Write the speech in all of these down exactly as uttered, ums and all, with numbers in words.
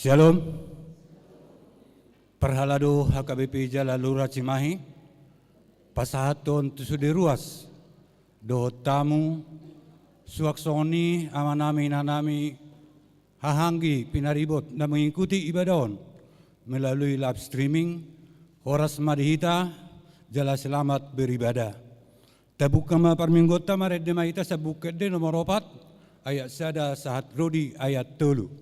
Shalom. Parhalado H K B P jala Lura Cimahi, pasahathon tu sude ruas dohot tamu, suang songon i amanami, inanami, haha anggi pinaribot na mengikuti ibadah on melalui live streaming, horas ma di hita, jala selamat beribadah. Tabuka ma parmingguonta, marende ma hita sian Buku Ende nomor opat, ayat sada sahat ro di ayat tolu.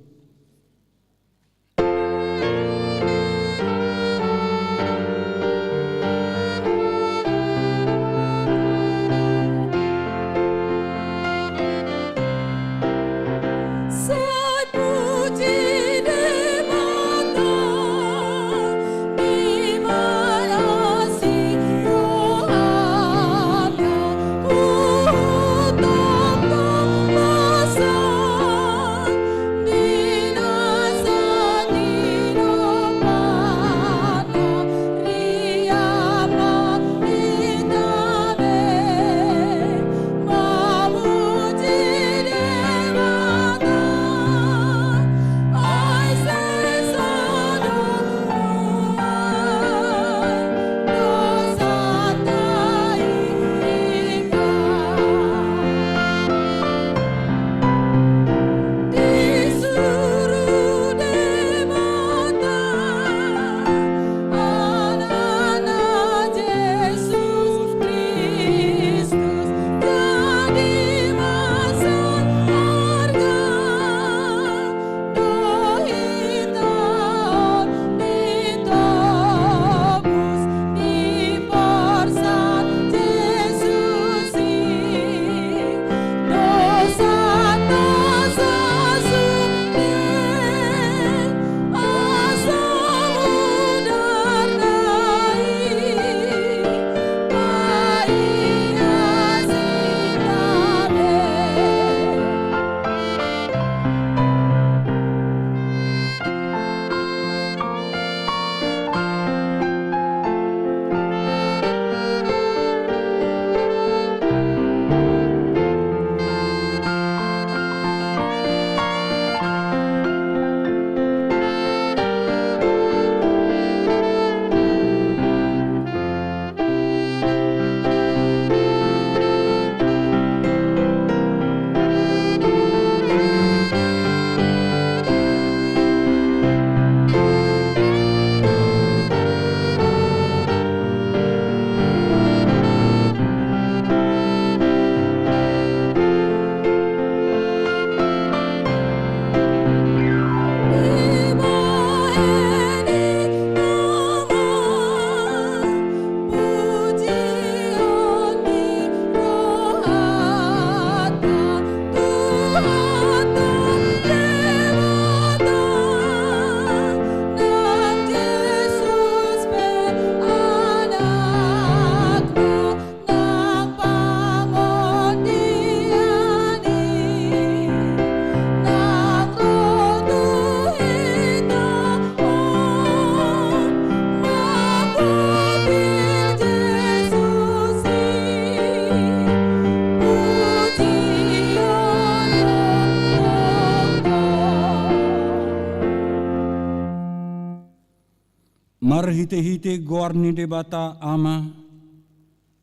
Marhitehite goar ni Debata Ama,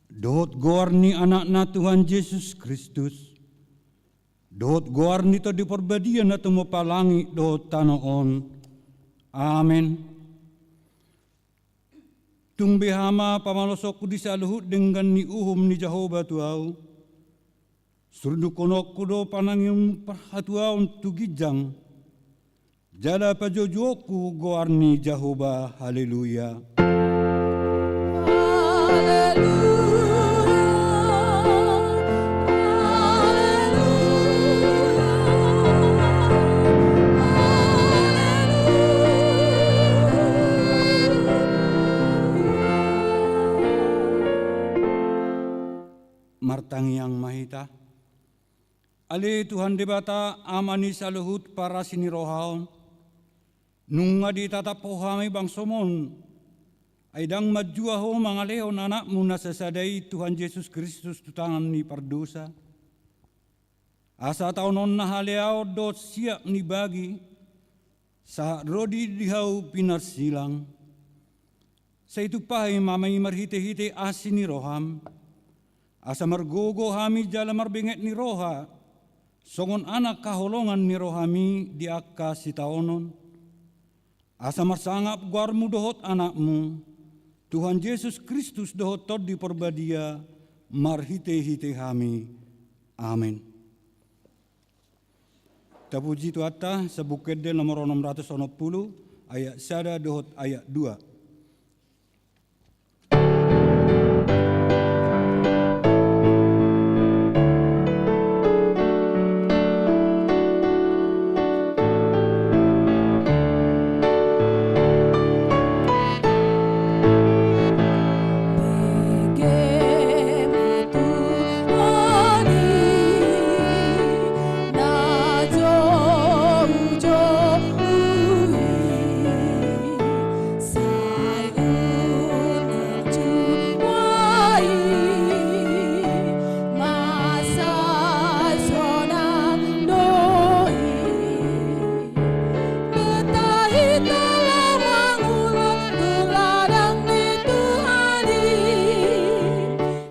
dohot goar ni Anakna Tuhan Jesus Kristus, dohot goar ni Tondi Parbadia na tumompa langit dohot tano on. Amen. Tung beha ma pamolosonku di saluhut denggan ni uhum ni Jahowa tu ahu. Surdukkononku do panangihon parhatuaon tu ginjang, jala pajoujouonku goar ni Jahowa. Haleluya. Martangiang ma hita. Ale Tuhan Debata, Ama ni saluhut parasi ni roha on, nunga ditatap Ho hami bangsoM on, ai ndang manjua Ho mangalehon AnakMu na sasada i, Tuhan Jesus Kristus, tu tangan ni pardosa. Asa taononna haleaon dohot siap ni bagi, Sahat ro di, di hau pinarsilang. Sai tumpahi ma hami marhitehite asi ni roham, asa margogo hami jala marbenget ni roha, songon anak haholongan ni rohami di angka sitaonon. Asa marsangap goarmu dohot Anakmu, Tuhan Jesus Kristus dohot Tondi Parbadia, marhitehite hami. Amen. Tapuji Tuhanta, Sabuk Ende nomor onom ratus onom pulu, ayat sada dohot ayat dua.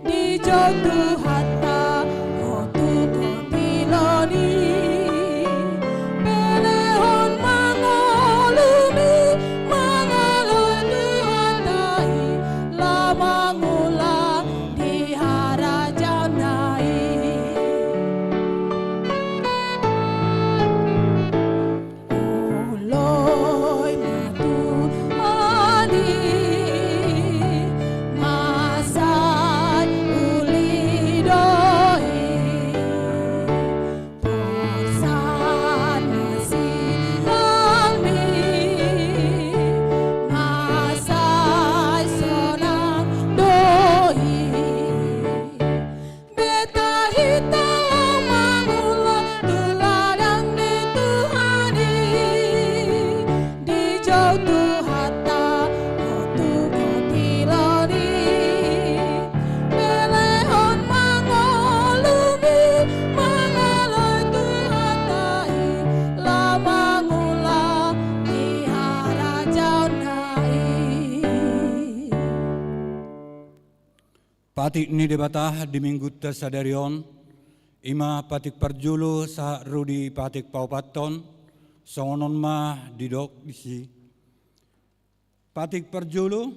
Dijou Tuhanta, ho tu kotilon i. Pelehon mangolumi, mangaloi Tuhanta i, laho mangula di harajaonna i. Oloi ma Tuhan i, mansai uli do i. Hosanna silangmi, mansai sonang do i. Beta hita laho mangula tu ladang ni Tuhan i. Dijou Tuhanta, ho tu kotilon i. Pelehon mangolumi, mangaloi Tuhanta i, laho mangula di harajaonna i. Patik ni Debata di Minggunta sadari on, i ma patik parjolo sahat ro di patik paopathon, songon on ma didok disi. Patik parjolo,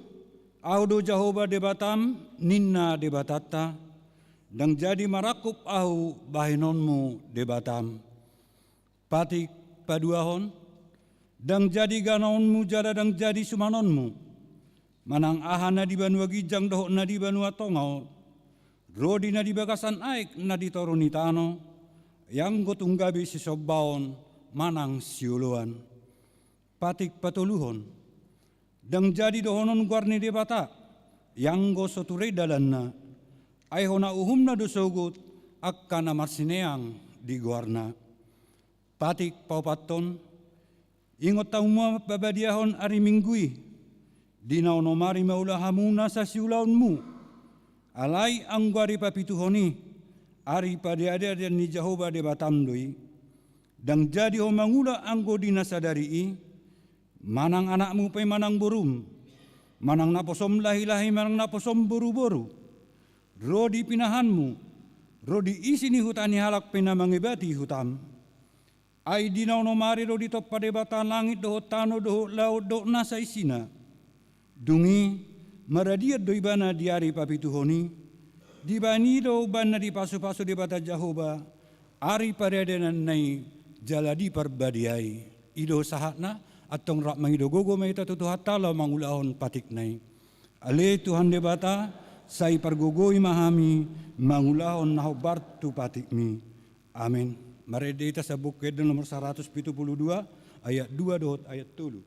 Ahu do Jahowa Debatam, ninna Debatanta, ndang jadi marangkup Ahu bahenonmu Debatam. Patik paduahon, ndang jadi ganaonmu jala ndang jadi sumanonmu. Manang aha na di banua ginjang dohot na di banua tonga on, ro di na di bagasan aek na di toru ni tano, ianggo tung gabe sisombaon manang sioloan. Patik patoluhon, ndang jadi dohonon goar ni Debata, ianggo so ture dalanna, ai hona uhumna do sogot angka na marsineang di goarna. Patik paopathon, ingot hamu ma pabadiahon ari Minggu i, di na onom ari mangula hamu nasa siulaonmu. Alai anggo ari papituhon i, ari pariadean ni Jahowa Debatam do i. Ndang jadi ho mangula anggo di na sadari i, manang anakmu pe manang borum, manang naposom lahilahi manang naposom boruboru, ro di pinahanmu, ro di isi ni huta ni halak pe na mangebati hutam. Ai di na onom ari do ditompa Debata langit dohot tano dohot laut dohot nasa isina. Dung i, maradian do ibana di ari papituhon i. Dibahen i do umbahen na dipasupasu Debata Jahowa ari pariadeanna i jala diparbadiai. I do sahatna, antong rap mangido gogo ma hita tu Tuhanta laho mangulahon patikna i. Ale Tuhan Debata, sai pargogoi ma hami mangulahon na hombar tu patikmi. Amen. Marende hita Sabuk Ende nomor saratus pitu pulu dua, ayat dua dohot ayat tolu.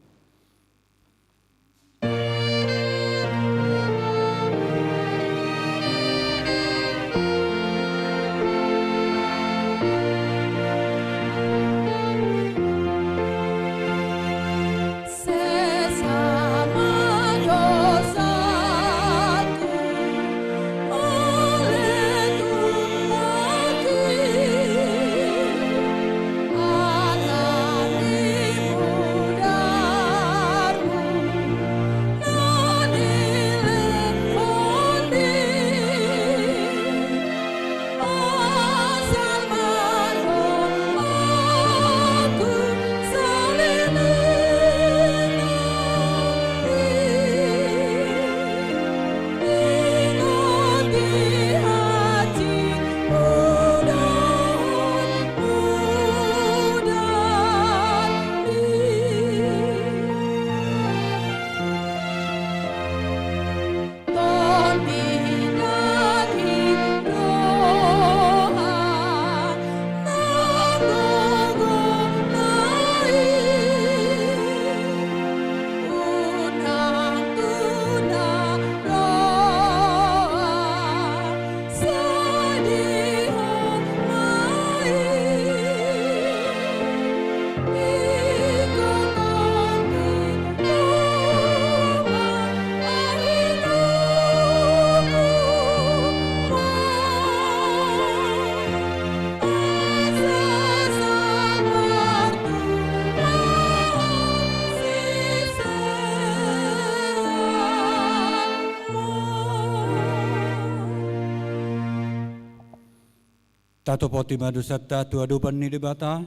Tatopoti ma dosanta tu adopan ni Debata,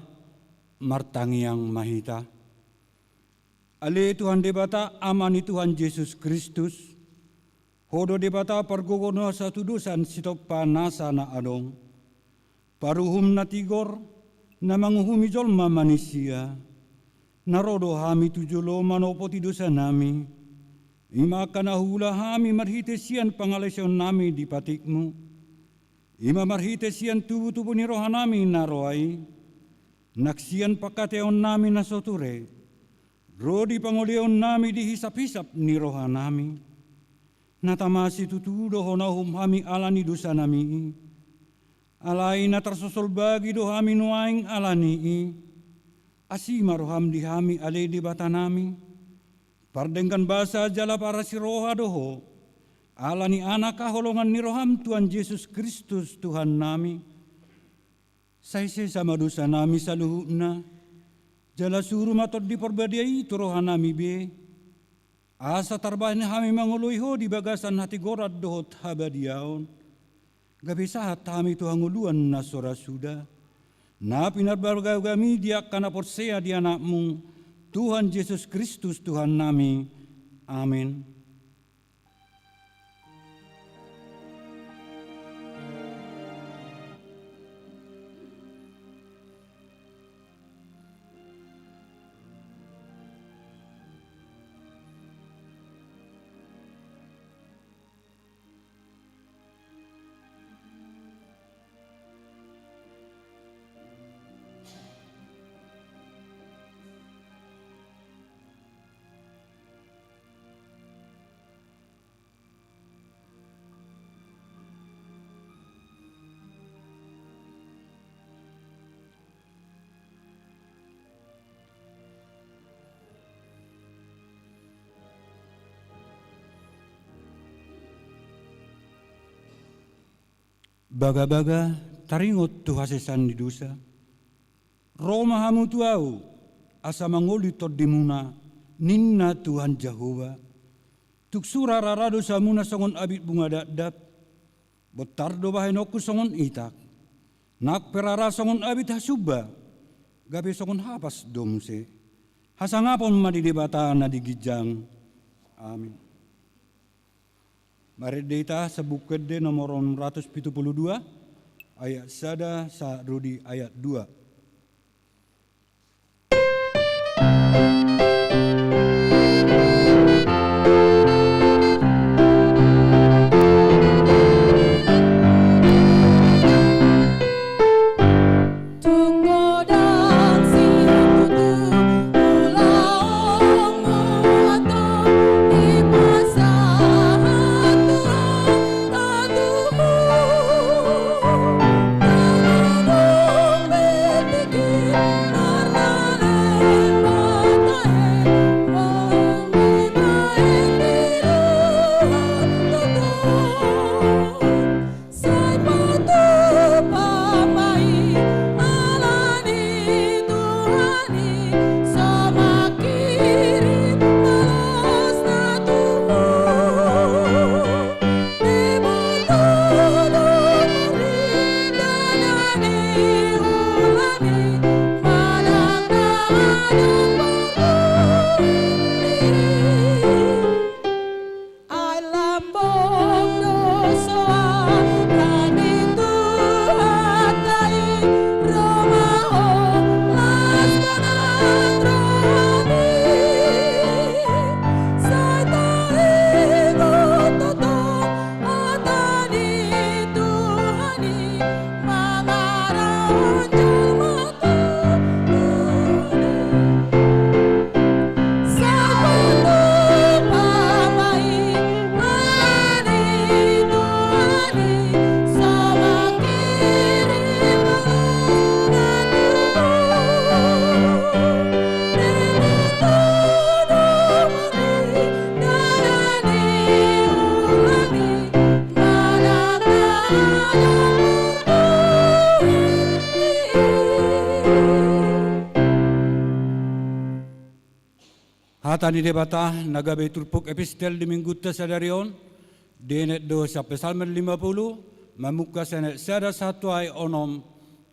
martangiang ma hita. Ale Tuhan Debata, Ama ni Tuhan Jesus Kristus, Ho do Debata pargogo na satudosan sitompa nasa na adong. Paruhum na tigor, na manguhumi jolma manisia, na ro do hami tu jolo manopoti dosanami. I ma angka na huula hami marhite sian pangalaosionnami di patikmu. I ma marhite sian tubutubu ni rohanami na roa i, nang sian pangkataionnami na so ture, ro di pangolaionnami di hisaphisap ni rohanami. Na tama situtu do Ho na uhum hami ala ni dosanami i. Alai na tarsosolbagi do hami nuaeng ala ni i. Asi ma roham di hami ale Debatanami. Pardenggan basa jala parasiroha do Ho, ala ni Anak haholongan ni roham Tuhan Jesus Kristus Tuhannami. Sai sesa ma dosanami saluhutna, jala suru ma Tondi Parbadia i tu rohanami be, asa tarbahen hami mangoloi Ho di bagasan hatigoran dohot habadiaon, gabe sahat hami tu hangoluan na so ra suda, na pinarbagabagami di angka na porsea di Anakmu, Tuhan Jesus Kristus Tuhannami. Amen. Bagabaga taringot tu hasesaan ni dosa. Ro ma hamu tu Ahu, asa mangoli tondimuna, ninna Tuhan Jahowa. Tung sura rara dosamuna songon abit bunga dakdak, bontar do bahenonku songon itak. Nang pe rara songon abit hasumba, gabe songon hapas do muse. Hasangapon ma di Debata na di ginjang. Amin. Marende hita Sambung Ende nomor onom ratus pitu pulu dua, ayat sada sahat ro di ayat dua. Hata ni Debata na gabe turpuk epistel di minggunta sadari on, dienet do sian Psalmen lima pulu, mamungka sian ayat sada sahat tu ayat onom,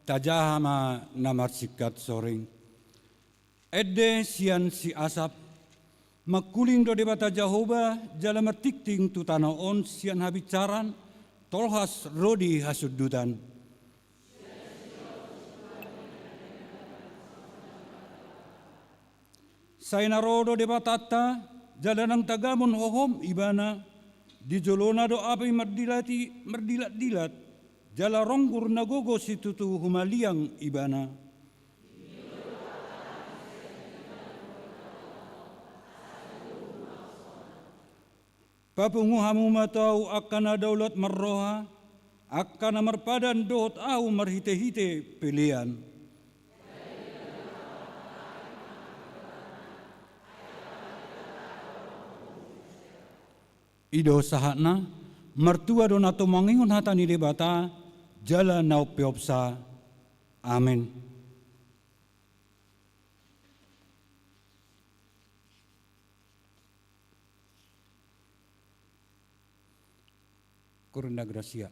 Tajaha ma na marsingkat soring. Ende sian si Asap. Mangkuling do Debata Jahowa, jala martingting tu tano on sian habinsaran, tolhas ro di hasundutan. Sai na ro do Debatanta, jala naung tagamon hohom Ibana, di jolona do api mardilati-, mardilatdilat, jala ronggur na gogo situtu humaliang Ibana. Papungu hamu ma tu ahu angka na daulat marroha, angka na marpadan dohot ahu marhitehite pelean. I do sahatna, martua do na tumangihon hata ni Debata, jala na umpeopsa. Amen. Cor in gratia.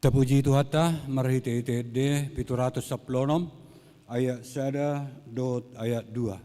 Tapuji Tuhanta, marhite-hite ende pitu ratus sampulu onom, ayat sada dohot ayat dua.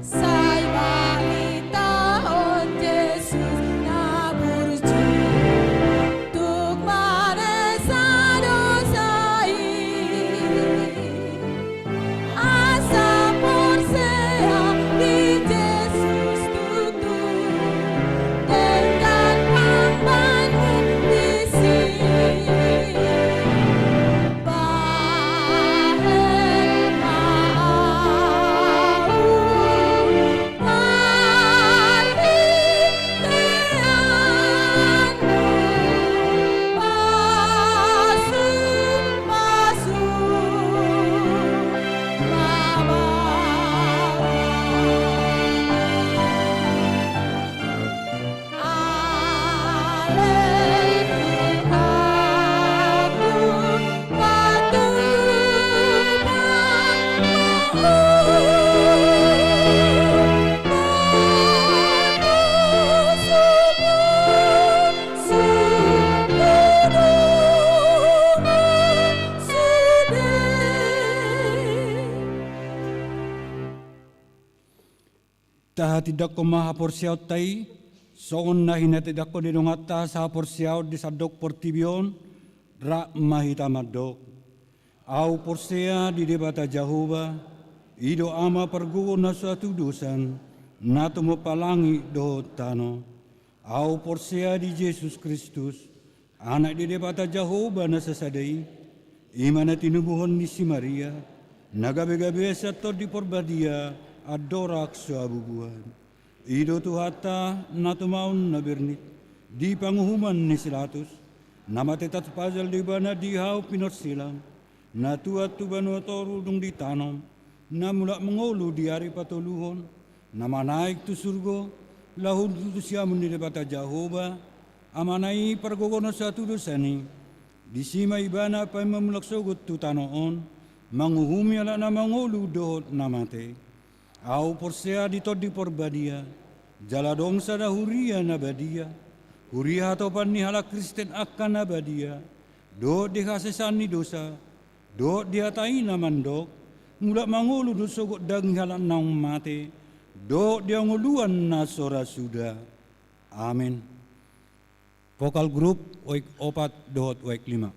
Sai barita on Jesus na burju, tung manesa dosa i. Asa porsea di Jesus tutu, denggan amban mundisi. Bahen ma au. Tahatindangkon ma haporseaonta i, songon na hinatindangkon ni donganta sahaporseaon di sandok portibi on. Rap ma hita mandok. Ahu porsea di Debata Jahowa, i do Ama pargogo na so hatudosan, na tumompa langit dohot tano. Ahu porsea di Jesus Kristus, Anak ni Debata Jahowa na sasada i, i ma na tinubuhon ni si Maria, na gabe-gabe sian Tondi Porbadia, andorang so habubuhan. I do Tuhanta, na tumaon na bernit, di panguhuman ni si Latus, na mate tarpajal do Ibana di hau pinorsilang, na tuat tu banua toru dung ditanom, na mulak mangolu di ari patoluhon, na manaek tu surgo, laho tu siamun ni Debata Jahowa, Amana i pargogo na so hatudosan i, disi ma Ibana paima mulak sogot tu tano on, manguhumi halak na mangolu dohot na mate. Ahu porsea di Tondi Porbadia, jala adong sada huria na badia, huria hatopan ni halak Kristen angka na badia, dohot di hasesaan ni dosa, dohot di hata i na mandok, mulak mangolu do sogot daging halak naung mate, dohot di hangoluan na so ra suda. Amen. Vokal grup, waik opat dohot waik lima.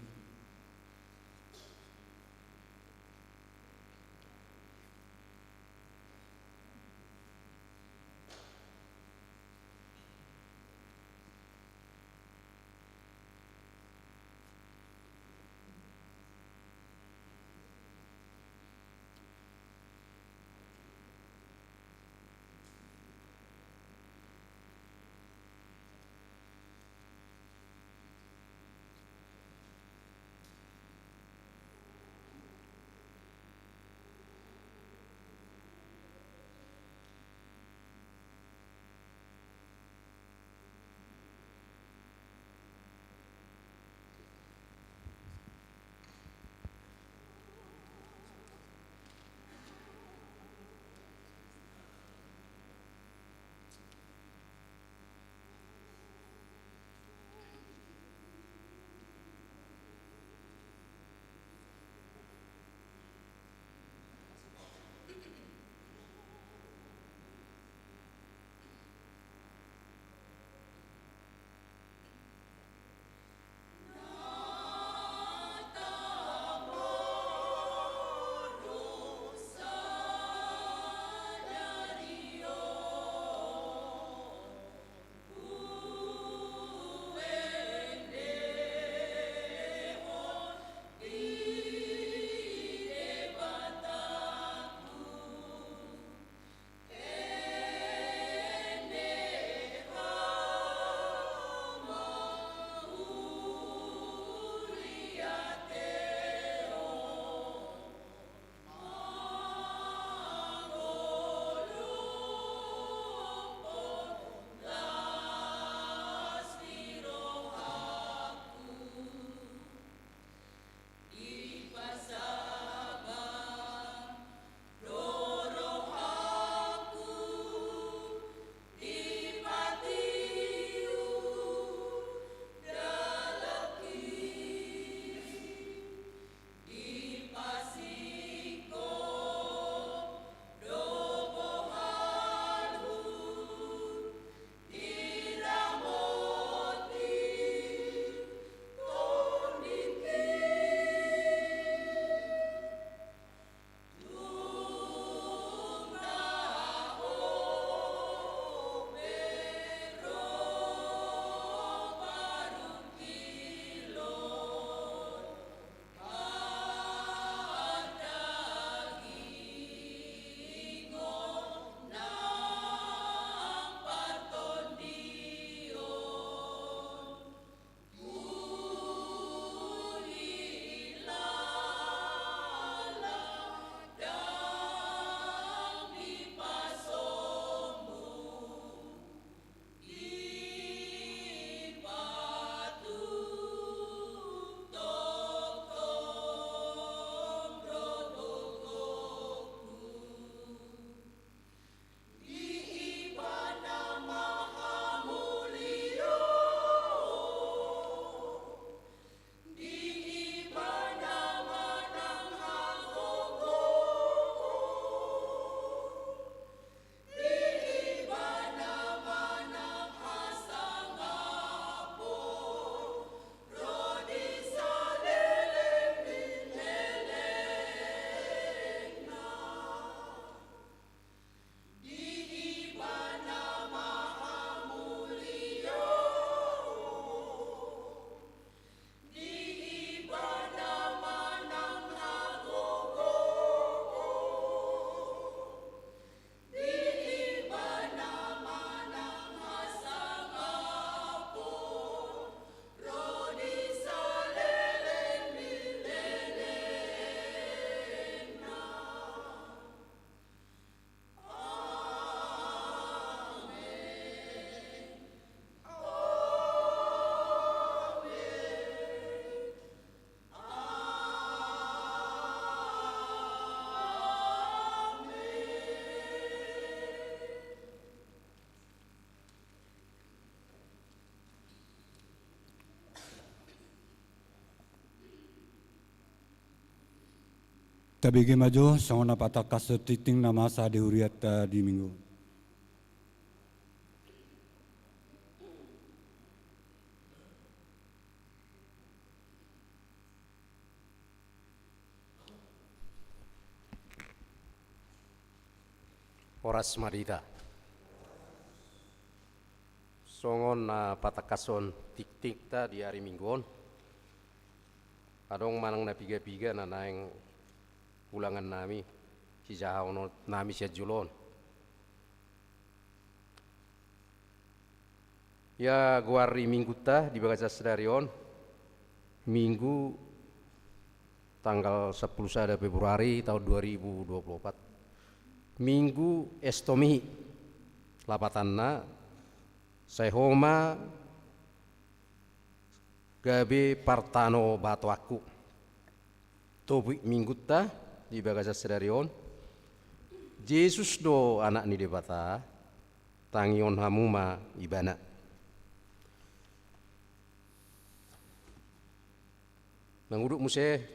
Tabege ma jo songon na patangkashon tingting na masa di hurianta di Minggu. Horas ma di hita. Songon na patangkashon tingtingta di ari Minggu on, adong manang na piga-piga na naeng ulangan nami, sijahaon nami sian jolo on. Ia goar ni Minggunta di bagasan sadari on, Minggu tanggal sampulu sada Februari tahun dua ribu dua puluh opat, Minggu Estomi, lapatanna, sai homa gabe partanobatoanku. Topik Minggunta di bagasan sadari on, Jesus do Anak ni Debata, tangihon hamu ma Ibana. Mangudut muse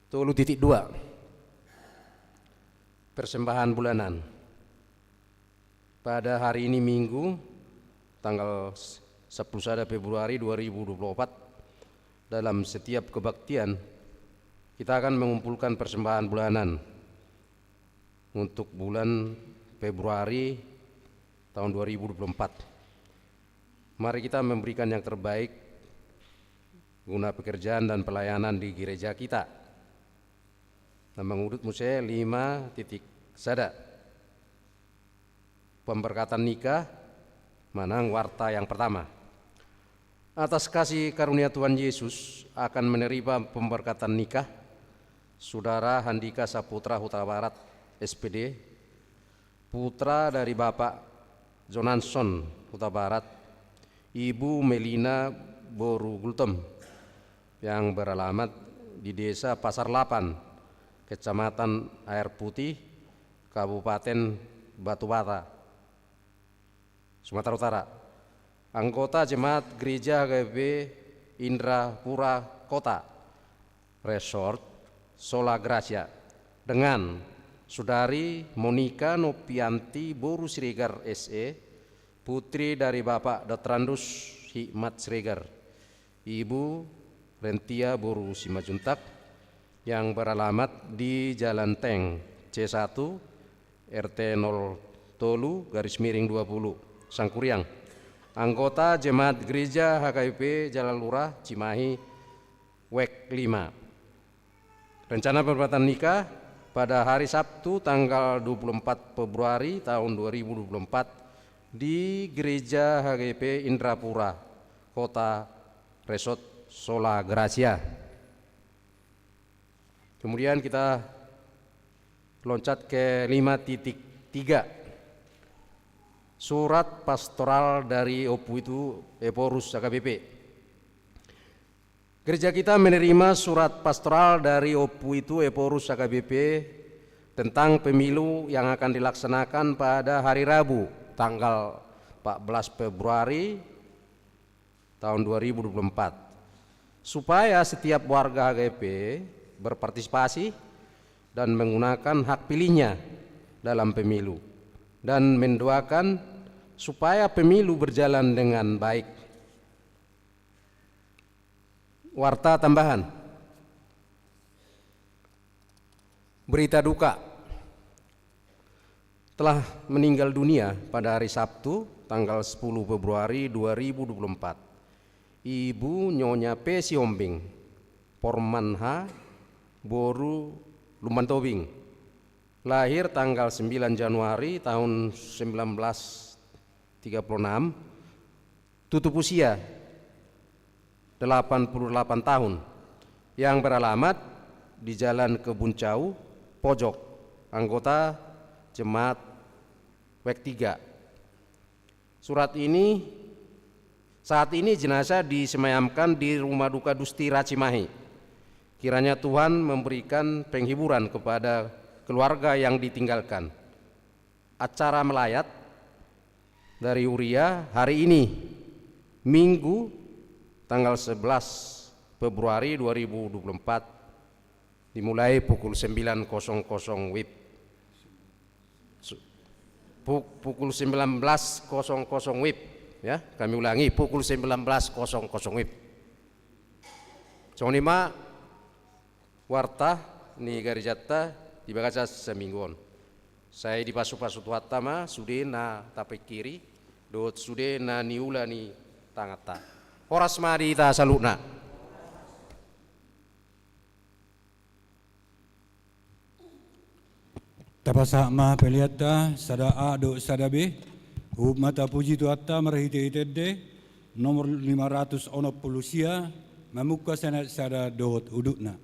tolu titik dua. Persembahan bulanan. Pada hari ini Minggu, tanggal sampulu sada Februari dua ribu dua puluh opat, dalam setiap kebaktian, kita akan mengumpulkan persembahan bulanan untuk bulan Februari tahun dua ribu dua puluh empat. Mari kita memberikan yang terbaik guna pekerjaan dan pelayanan di gereja kita. Na mangudut muse lima titik sada. Pemberkatan nikah, manang warta yang pertama. Atas kasih karunia Tuhan Yesus akan menerima pemberkatan nikah Saudara Handika Saputra Hutabarat, S P D, putra dari Bapak Jonanson Hutabarat, Ibu Melina boru Gultom, yang beralamat di Desa Pasar Lapan, Kecamatan Air Putih, Kabupaten Batubara, Sumatera Utara. Anggota Jemaat Gereja H K B P Indrapura Kota, Resort Sola Gratia, dengan Saudari Monica Nopianti boru Siregar, S E, putri dari Bapak Dotrandus Hikmat Siregar, Ibu Rentia boru Simanjuntak, yang beralamat di Jalan Tank, C satu, R T nol tolu garis miring dua puluh, Sangkuriang. Anggota Jemaat Gereja H K B P Jalalura, Cimahi, W E K lima. Rencana pemberkatan nikah pada hari Sabtu tanggal dua puluh empat Februari tahun dua ribu dua puluh empat di Gereja H K B P Indrapura, Kota, Resort Sola Gratia. Kemudian kita loncat ke lima titik tiga. Surat pastoral dari Ompu Itu Ephorus H K B P. Gereja kita menerima surat pastoral dari Ompu Itu Ephorus H K B P tentang pemilu yang akan dilaksanakan pada hari Rabu, tanggal empat belas Februari tahun dua ribu dua puluh empat, supaya setiap warga H K B P berpartisipasi dan menggunakan hak pilihnya dalam pemilu, dan mendoakan supaya pemilu berjalan dengan baik. Warta tambahan. Berita duka. Telah meninggal dunia pada hari Sabtu, tanggal sepuluh Februari dua ribu dua puluh empat, Ibu Nyonya P. Sihombing, Porman H, boru Lumban Tobing. Lahir tanggal sembilan Januari tahun sembilan belas tiga puluh enam, tutup usia delapan puluh delapan tahun, yang beralamat di Jalan Kebun Cau, Pojok, anggota Jemaat W E K tiga. Surat ini, saat ini jenazah disemayamkan di Rumah Duka Dustira Cimahi. Kiranya Tuhan memberikan penghiburan kepada keluarga yang ditinggalkan. Acara melayat dari Huria hari ini, Minggu, tanggal sebelas Februari dua ribu dua puluh empat, Dimulai pukul sembilan kosong kosong wib. Su-, pu-, pukul sembilan belas kosong kosong wib, ya. Kami ulangi, pukul sembilan belas kosong kosong wib. Songon i ma warta ni garejanta di bagasan saminggu on. Sai dipasupasu Tuhanta ma sude na tapingkiri dohot sude na niula ni tanganta. Horas ma di hita saluhutna. Tapasahat ma peleanta sada A dohot sada B. Huhut ma tapuji Tuhanta marhitehite ende, nomor lima ratus onom pulu sia, mamungka sian ayat sada dohot udutna.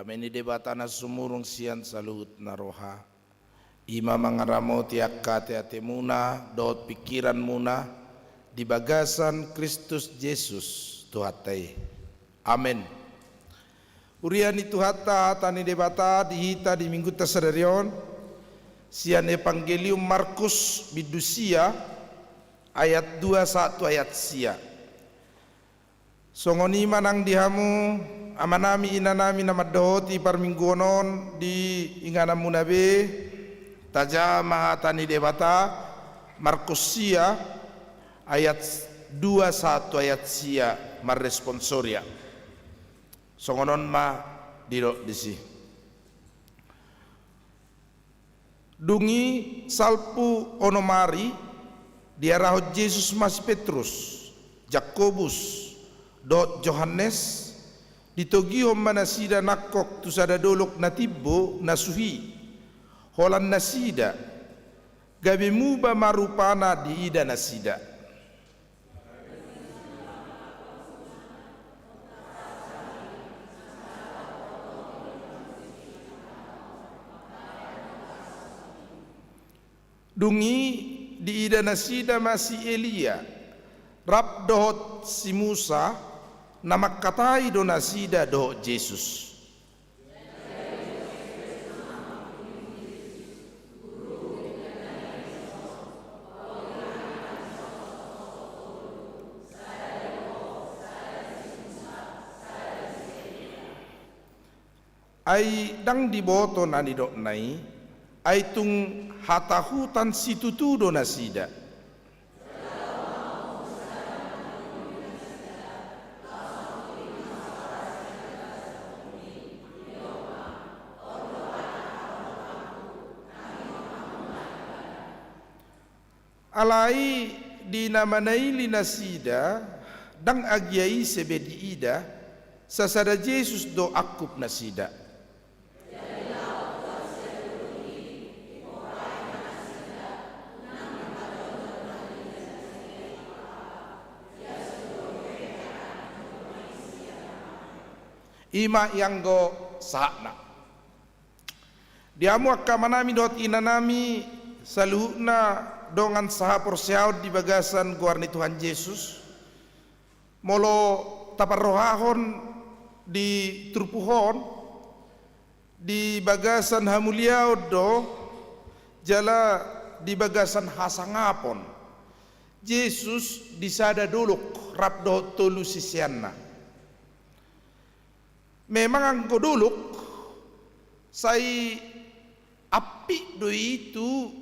Dame ni Debata na sumurung sian saluhut na roha, i ma mangaramoti angka ateatemuna dohot pingkiranmuna di bagasan Kristus Jesus Tuhanta i. Amen. Huria ni Tuhanta, hata ni Debata di hita di Minggunta sadari on, sian Evangelium Markus bindu sia, ayat dua sahat tu ayat sia. Songon i ma nang di hamu, amanami, inanami na mandohoti parmingguon on di ingananmuna be, tajaha ma hata ni Debata, Markus sia, ayat dua sahat tu ayat sia, marresponsoria. Songon on ma didok disi. Dung i salpu onom ari, diarahon Jesus ma si Petrus, Jakobus, dohot Johannes, ditogihon ma nasida nangkok tu sada dolok na timbo na suhi, holan nasida, gabe muba ma rupana diida nasida. Dung i diida nasida ma si Elia, rap dohot si Musa, na mangkatai do nasida dohot Jesus. Ai ndang diboto na nidokna i, ai tung hatahutan situtu do nasida. Alai di na manaili nasida, ndang agia ise be diida, sasada Jesus do angkup nasida. I ma i anggo sahatna. Di hamu angka amanami dohot inanami, saluhutna dongan sahaporseaon di bagasan goar ni Tuhan Jesus, molo taparrohahon di turpuk on, di bagasan hamuliaon do, jala di bagasan hasangapon, Jesus di sada dolok rap dohot tolu siseanna. Memang anggo dolok, sai ampit do i tu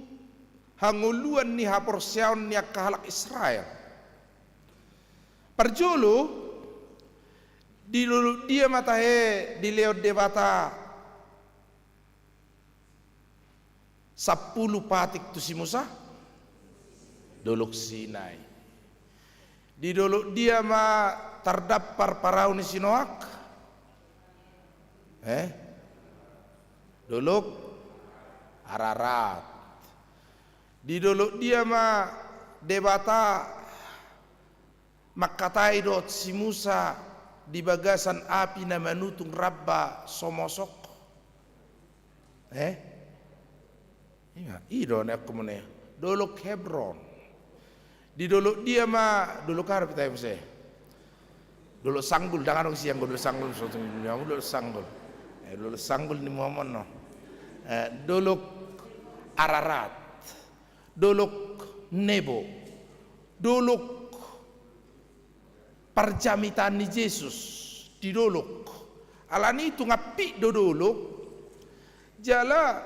hangoluan ni haporseaon ni angka halak Israel. Parjolo, di dolok dia ma tahe dilehon Debata sampulu patik tu si Musa? Dolok Sinai. Di dolok dia ma tardampar parau ni si Noak? Eh? Dolok Ararat. Di dolok dia ma Debata mangkatai dohot si Musa di bagasan api na manutung ramba somosok? Eh? Ima, i do na aku mune. Dolok Hebron. Di dolok dia ma, dolok aha do pe tahe muse? Dolok Sanggul, ndang adong sian anggo Dolok Sanggul, so tung ni hamu Dolok Sanggul. Eh, Dolok Sanggul ni muhamon no. Eh, Dolok Ararat. Dolok Nebo. Dolok parjamitaan ni Jesus di dolok. Alani i tung ampit do dolok, jala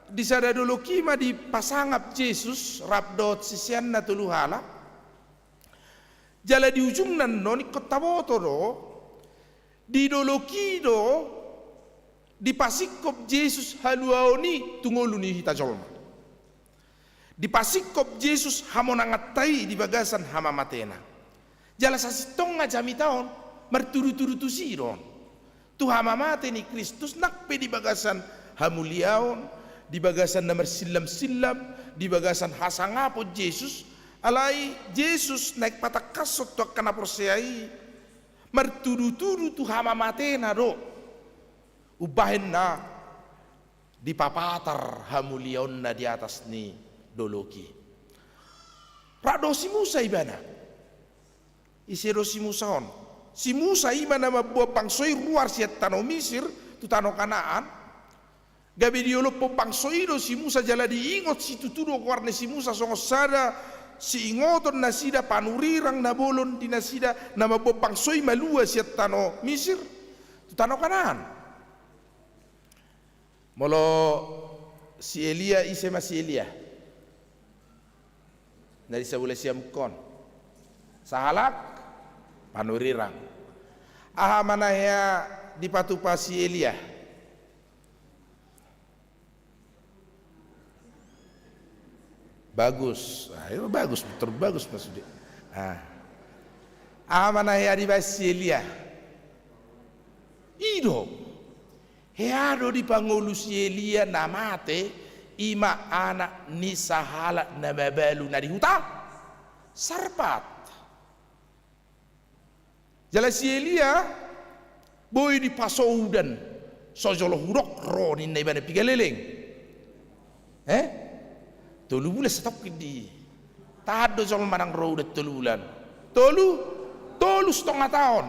di sada dolok i ma dipasangap Jesus rap dohot siseanna tolu halak. Jala di ujungna annon ingkon taboto do, di dolok i do dipasingkop Jesus haluaon i tu ngolu ni hita jolma. Dipasingkop Jesus hamonanganta i di bagasan hamamatena. Jala sasintongna jamita on martudutudu tusi do on. Tu hamamate ni Kristus nang pe di bagasan hamuliaon, di bagasan na marsillamsillam, di bagasan hasangapon Jesus, alai Jesus naeng patangkashon tu angka na porsea i martudutudu tu hamamatena do. Umbahen na dipapatar hamuliaonna di atas ni dolok i. Rap dohot si Musa ibana. Ise do si Musa on? Si Musa i ma na mamboan bangso i ruar sian tano Misir tu tano Kanaan. Gabe diolophon bangso i do si Musa jala diingot situtu do goar ni si Musa songon sada siingoton nasida, panurirang na bolon di nasida na mamboan bangso i malua sian tano Misir tu tano Kanaan. Molo si Elia, ise ma si Elia? Na di sabola siamun on. Sahalak panurirang. Aha ma na hea dipatupa si Elia? Bagus. Ah, iyo, bagus, betul, bagus maksudnya. Ah. Aha ma na hea dibaen si Elia? I do. Hea do dipangolu si Elia na mate, i ma anak ni sahalak na mabalu na di huta Sarpat. Jala si Elia boi dipasoudan, so jolo hudok ro ninna ibana piga leleng. Eh? Tolu bulan satongkin di. Tahan do jolma ndang ro udan tolu bulan. Tolu, tolu satonga taon.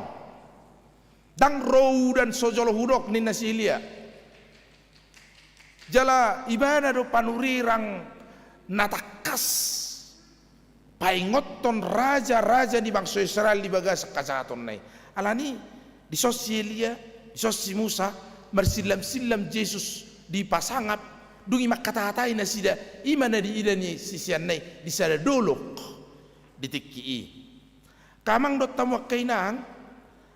Ndang ro udan so jolo hudok ninna si Elia. Jala ibana do panurirang na tangkas paingothon raja-raja ni bangso Israel di bagasan hajahatonna i. Alani i, dison si Elia, dison si Musa, marsillam-sillam Jesus dipasangap, dung i mangkatahatai nasida, i ma na diida ni siseanna i di sada dolok di tingki i. Angka amang dohot hamu angka inang,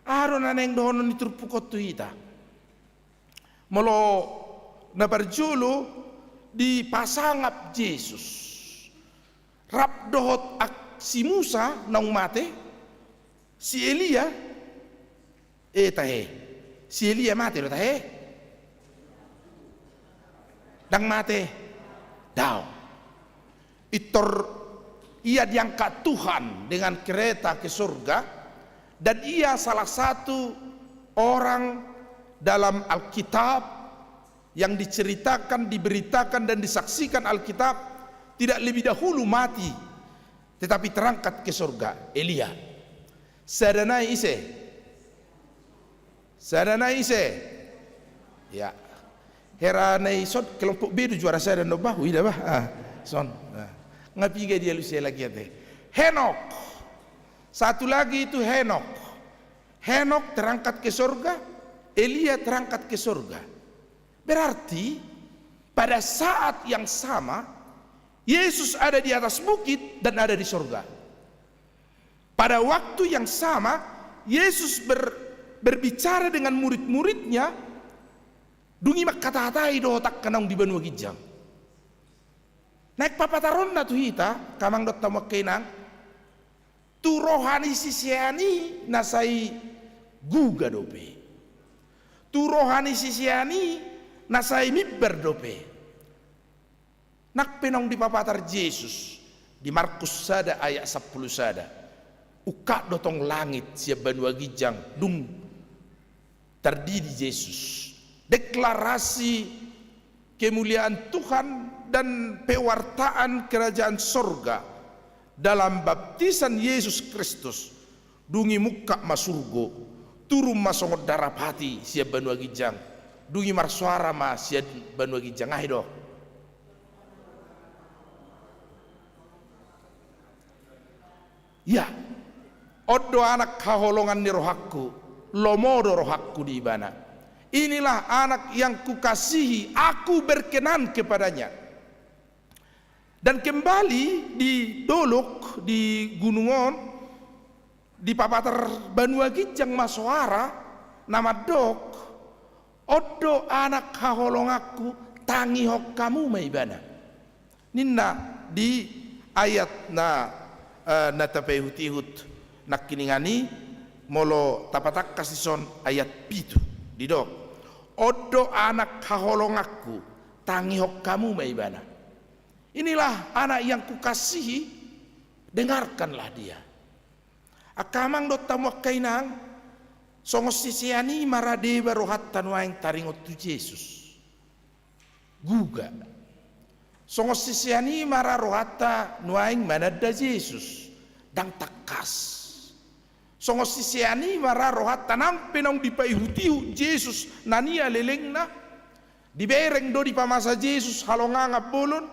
aha do na naeng dohonon ni turpuk on tu hita? Molo na parjolo dipasangap Jesus rap dohot ak-, si Musa naung mate, si Elia, eh, tahe. Si Elia mate do tahe? Ndang mate? Daong. Pintor ia diangkat Tuhan dengan kereta ke surga, dan ia salah satu orang dalam Alkitab yang diceritakan, diberitakan, dan disaksikan Alkitab tidak lebih dahulu mati, tetapi terangkat ke surga, Elia. Sada nai ise? Sada nai ise? Ya. Hera nai son, kelompok B do juara sada, no bah, ida bah. Ah, son. Ah. Nga piga dia lu sia lagi ate. Henok. Satu lagi itu Henok. Henok terangkat ke surga, Elia terangkat ke surga. Berarti pada saat yang sama Yesus ada di atas bukit dan ada di surga. Pada waktu yang sama, Yesus ber-, berbicara dengan murid-muridnya, dung i mangkatahatai dohot angka naung di banua ginjang. Naeng papataronna tu hita, angka amang dohot hamu angka inang, tu roha ni sisean i na sai guga dope. Tu roha ni sisean i na sai mimbar dope. Nang pe naung dipapatar Jesus di Markus sada ayat sampulu sada, ungkap do tong langit sian banua ginjang dung tardidi Jesus. Deklarasi kemuliaan Tuhan dan pewartaan kerajaan sorga dalam baptisan Yesus Kristus. Dung i mungkap ma surgo, turun ma songon darapati sian banua ginjang, dung i marsoara ma sian banua ginjang, aha i do? Ya, on do anak haholongan ni rohangku, lomo do rohangku di ibana. Inilah anak yang kukasihi, aku berkenan kepadanya. Dan kembali di dolok, di gunung on, dipapatar banua ginjang ma soara na mandok, on do anak haholonganku, tangihon hamu ma ibana. Ninna di ayat na, eh, na tapaihut-ihut nangkiningan i, molo tapatangkas dison ayat pitu, didok, on do anak haholonganku, tangihon hamu ma ibana. Inilah anak yang kukasihi, dengarkanlah dia. Angka amang dohot hamu angka inang, Songon sisean i ma ra deba rohanta nuaeng taringot tu Jesus. Guga. Songon sisean i ma ra rohanta nuaeng mananda Jesus. Ndang tangkas. Songon sisean i ma ra rohanta nang pe naung dipaihutihut Jesus na nia lelengna. Dibereng do dipamasa Jesus halongangan bolon,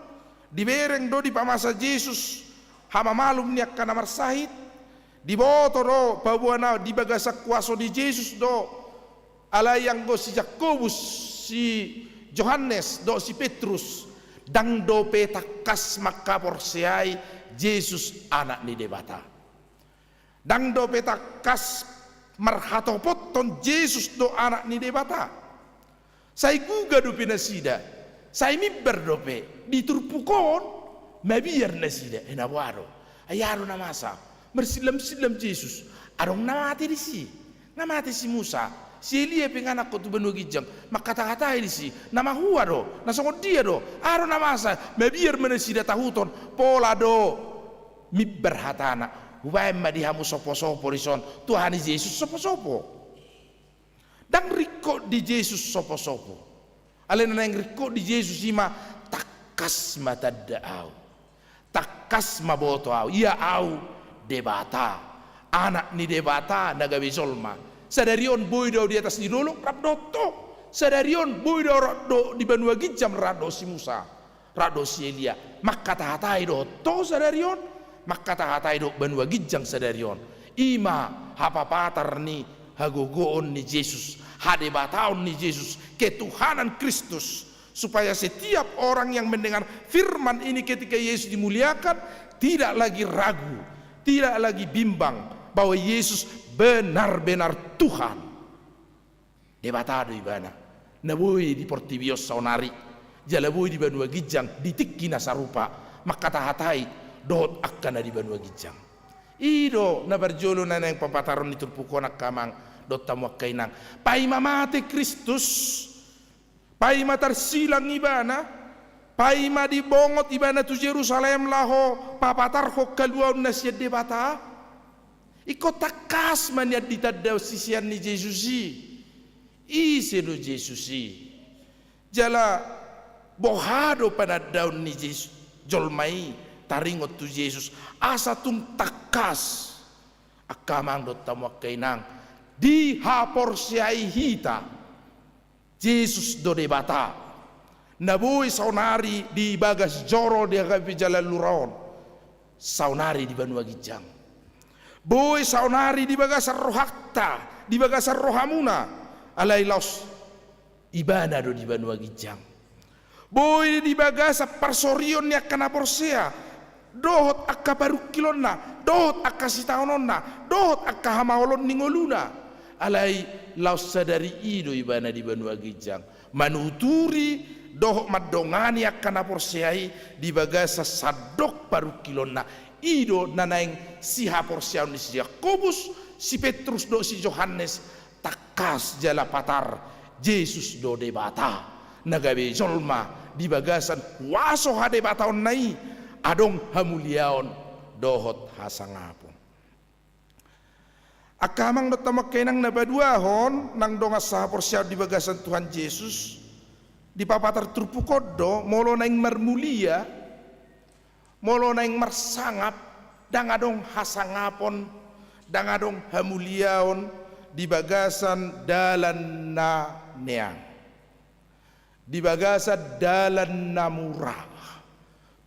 dibereng do dipamasa Jesus hamamalum ni angka na marsahit, diboto do paboa na di bagasan kuaso ni Jesus do, alai anggo si Jakobus, si Johannes dohot si Petrus, ndang dope tangkas mangkaporseai Jesus Anak ni Debata. Ndang dope tangkas marhatopothon Jesus do Anak ni Debata. Sai guga dope nasida, sai mimbar dope di turpuk on, mabiar nasida, eh, na boha do. Ai aha do na masa? Marsillamsillam Jesus. Adong na mate disi. Nga mate si Musa, si Elia pe nga nangkok tu banua ginjang. Mangkatahatai disi. Na mahua do? Na songon dia do? Aha do na masa? Mabiar ma nasida tahuton. Pola do mimbar hatana. Hubaen ma di hamu soposopo dison. Tu aha ni Jesus soposopo? Ndang ringkot di Jesus soposopo. Alai na naeng ringkot di Jesus i ma tangkas ma tanda ahu. Tangkas ma boto ahu. Ia ahu Debata. Anak ni Debata na gabe jolma. Sadari on boi do ahu di atas ni dolok, rap dohot ho. Sadari on boi do ahu rap dohot di banua ginjang, rap dohot si Musa. Rap dohot si Elia. Mangkatahatai dohot ho sadari on. Mangkatahatai dohot banua ginjang sadari on. I ma hapapatar ni hagogoon ni Jesus, hadebataon ni Jesus, ketuhanan Kristus. Supaya setiap orang yang mendengar firman ini ketika Yesus dimuliakan, tidak lagi ragu, tidak lagi bimbang bahwa Yesus benar-benar Tuhan. Debata do ibana, na boi di portibi on saonari, jala boi di banua ginjang di tingki na sarupa, mangkatahatai dohot angka na di banua ginjang. I do na parjolo na naeng papataron ni turpuk on angka amang dohot hamu angka inang. Paima mate Kristus, paima tarsilang ibana, paima dibongot ibana tu Jerusalem laho papatarhon haluaon na sian Debata. Ingkon tangkas ma nian ditanda sisean ni Jesus i. Ise do Jesus i? Jala boha do panandaon ni Jesus, jolma i taringot tu Jesus, asa tung tangkas angka amang dohot hamu angka inang dihaporseai hita. Jesus do Debata, na boi saonari di bagas joro di hagabe jalan lura on, saonari di banua ginjang. Boi saonari di bagasan rohanta, di bagasan rohamuna, alai laos ibana do di banua ginjang. Boi di bagasan parsorion ni angka na porsea, dohot angka parungkilonna, dohot angka sitaononna, dohot angka hamaolon ni ngoluna. Alai laos sadari i do ibana di banua ginjang, manuturi dohot mandongani angka na porsea i di bagasan sandok parungkilonna. I do na naeng sihaporseaon ni si Jakobus, si Petrus dohot si Johannes. Tangkas jala patar, Jesus do Debata na gabe jolma. Di bagasan kuaso hadebataonna i adong hamuliaon dohot hasangapon. Angka amang dohot hamu angka inang na paduahon, nang dongan sahaporseaon di bagasan Tuhan Jesus, dipapatar turpuk on do, molo naeng marmulia, molo naeng marsangap, ndang adong hasangapon, ndang adong hamuliaon di bagasan dalan na meang, di bagasan dalan na mura.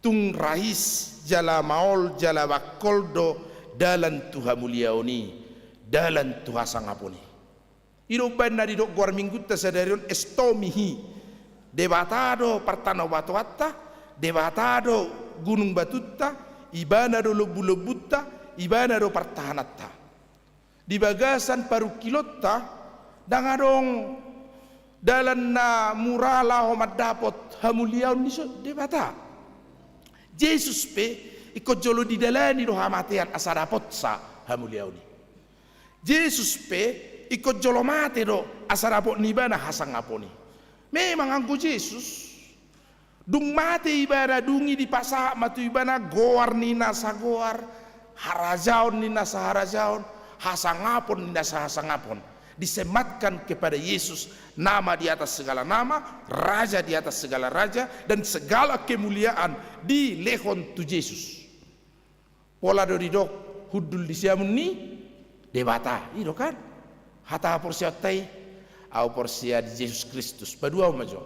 Tung rais jala maol jala bangkol do dalan tu hamuliaon i, dalan tu hasangapon i. I do umbaen na didok goar minggunta sadari on, estomihi. Debata do partanobatoanta, Debata do gunung batunta, ibana do lombulombunta, ibana do partahananta. Di bagasan parungkilonta, ndang adong dalan na mura laho mandapot hamuliaon ni so-, Debata. Jesus pe ingkon jolo didalani do hamatean asa dapotsa hamuliaon i. Jesus pe ingkon jolo mate do asa dapot ni ibana hasangapon i. Memang anggo Jesus, dung mate ibana, dung i dipasahat ma tu ibana goar ni na sagoar, harajaon ni na saharajaon, hasangapon ni na sahasangapon. Disematkan kepada Yesus, nama di atas segala nama, raja di atas segala raja, dan segala kemuliaan dilehon tu Jesus. Pola do didok hundul di siamun ni Debata, i do kan? Hata haporseaonta i, au porsea di Jesus Kristus, paduahon ma jo.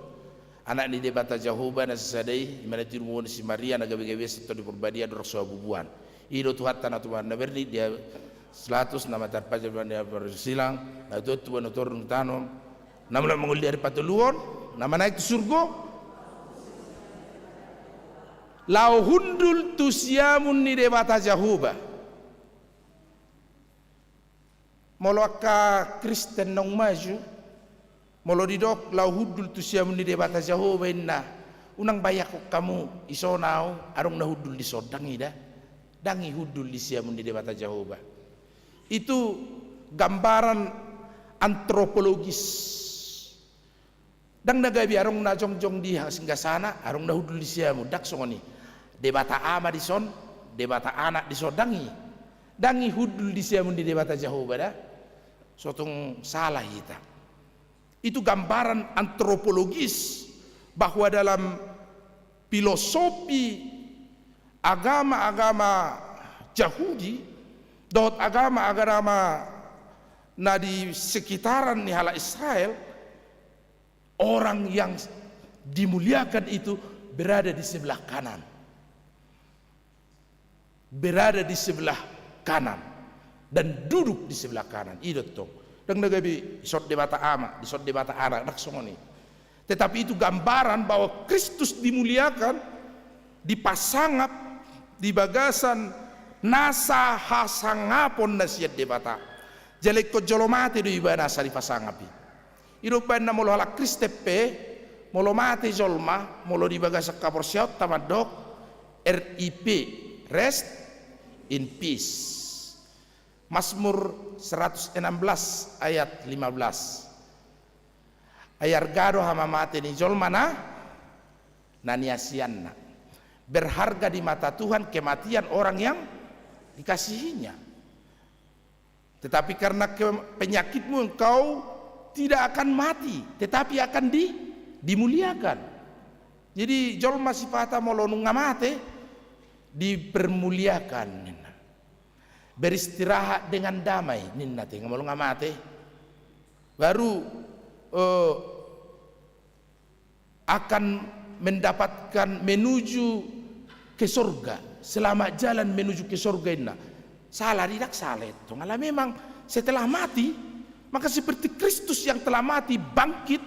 Anak ni Debata Jahowa na sasada i, i ma na tinumuon ni si Maria, na gabe-gabe sentong di Porbadia, dorang so habubuan. I do Tuhanta na tumaon na berni, dia seratus, na matar pajar, na parsilang, na tuat tu banotor dung tanom, na mula mangoli ari patoluhon, na manaek tu surgo, laho hundul tu siamun ni Debata Jahowa. Molo angka Kristen naung maju, molo didok laho hundul tu siamun ni Debata Jahowa inna, unang bayangkon hamu, isona au, adong na hundul dison, ndang i da. Ndang i hundul di siamun ni Debata Jahowa. Itu gambaran antropologis. Ndang na gabe adong na jongjong di singgasana, adong na hundul di siamun, ndang songon i. Debata Ama dison, Debata Anak dison, ndang i. Ndang i hundul di siamun ni Debata Jahowa da. So tung salah hita. Itu gambaran antropologis bahwa dalam filosofi agama-agama Jahudi dohot agama-agama na di sekitaran ni halak Israel, orang yang dimuliakan itu berada di sebelah kanan. Berada di sebelah kanan dan duduk di sebelah kanan. I do tong. Ndang na gabe dison Debata Ama, dison Debata Anak, ndang songon i. Tetapi itu gambaran bahwa Kristus dimuliakan, dipasangap di bagasan nasa hasangapon na sian Debata. Jala ingkon jolo mate do ibana asa dipasangap i. I do umbahen na molo halak Kristen pe, molo mate jolma, molo di bagasan haporseaonta mandok R I P, rest in peace. Mazmur seratus enam belas ayat lima belas. Ai arga do hamamate ni jolma na, na niasianna. Berharga di mata Tuhan kematian orang yang dikasihinya. Tetapi karena ke-, penyakitmu engkau tidak akan mati, tetapi akan di-, dimuliakan. Jadi jolma sipata molo nunga mate, dipermuliakan ninna. Beristirahat dengan damai ninna, tenga molo nunga mate. Baru, eh, akan mendapatkan menuju ke sorga, selamat jalan menuju ke sorga inna. Salah, tidak salah itu. Ala memang setelah mati, maka seperti Kristus yang telah mati bangkit,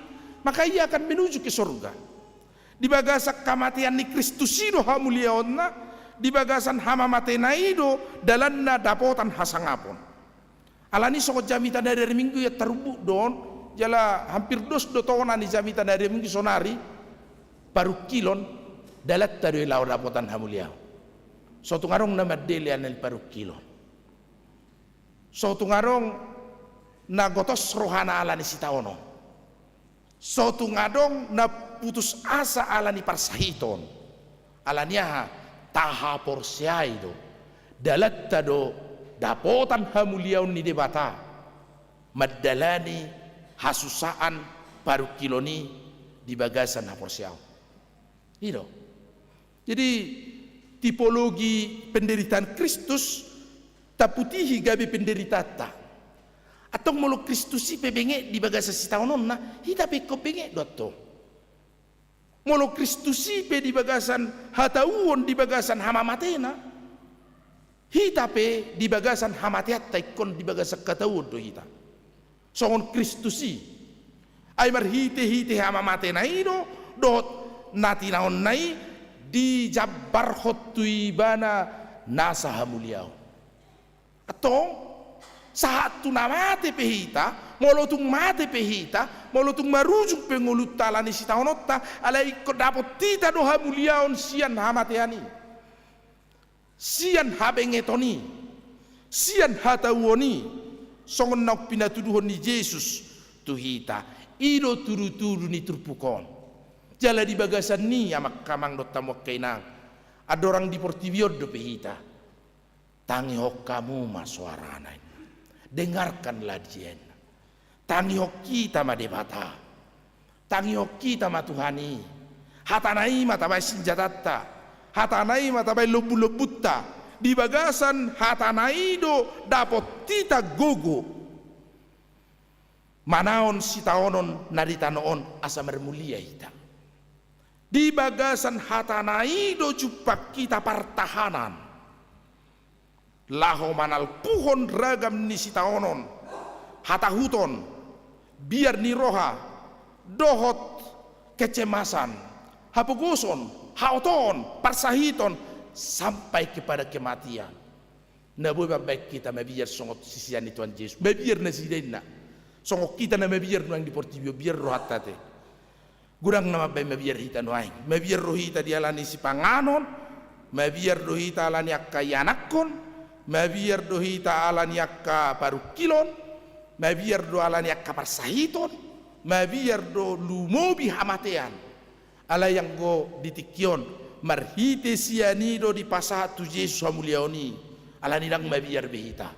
maka ia akan menuju ke sorga. Di bagasan hamatean ni Kristus i do hamuliaonna, di bagasan hamamatena i do dalanna dapotan hasangapon. Alani songon jamita na di ari Minggu ia tarumbuk do on, jala hampir dos do tona ni jamita na di ari Minggu sonari, parungkilon, dalanta do i laho dapotan hamuliaon. So tung adong na mandele alani parungkilon. So tung adong na gotos rohana alani sitaonon. So tung adong na putus asa alani parsahiton. Alani aha? Tahaporseai do dalanta do dapotan hamuliaon ni Debata mandalani hasusaan parungkilon i di bagasan haporseaon. I do. Jadi, tipologi penderitaan Kristus taputihi gabe penderitaanta. Antong molo Kristus i pe benget di bagasan sitaononna, hita pe ingkon benget do antong. Molo Kristus i pe di bagasan hatauon, di bagasan hamamatena, hita pe di bagasan hamateanta ingkon di bagasan hatauon do hita. Songon Kristus i. Ai marhite-hite hamamatena i do, dohot na tinaonna i, dijambarhon tu ibana nasa hamuliaon. Antong, sahat tu na mate pe hita, molo tung mate pe hita, molo tung marujung pe ngolunta alani sitaononta, alai ingkon dapot hita do hamuliaon sian hamatean i. Sian habengeton i, sian hatauon i, songon naung pinatuduhon ni Jesus tu hita, i do tudu-tudu ni turpuk on. Jala di bagasan i, amang, amang dohot hamu angka inang, andorang di portibi on dope hita, tangihon hamu ma soarana, dengarkanlah dia, ninna. Tangihon hita ma Debata. Tangihon hita ma Tuhan i. Hatana i ma tabaen sinjatanta. Hatana i ma tabaen lombulombunta. Di bagasan hatana i do dapot hita gogo manaon sitaonon na di tano on asa marmulia hita. Di bagasan hatana i do jumpang hita partahanan laho manalpuhon ragam ni sitaonon, hatahuton, biar ni roha, dohot kecemasan, hapogoson, haotoon, parsahiton, sampai kepada kematian. Na boi mambaen hita mabiar songon sisean ni Tuhan Jesus. Mabiar nasida inna. Songon hita na mabiar nuaeng di portibi on, biar rohanta ate. Godang na mambaen mabiar hita nuaeng. Mabiar do hita di ala ni sipanganon, mabiar do hita ala ni angka ianakhon, mabiar do hita ala ni angka parungkilon, mabiar do ala ni angka parsahiton, mabiar do lumobi hamatean. Alai anggo di tingki on, marhite sian i do dipasahat tu Jesus hamuliaon i, ala ni ndang mabiar be hita.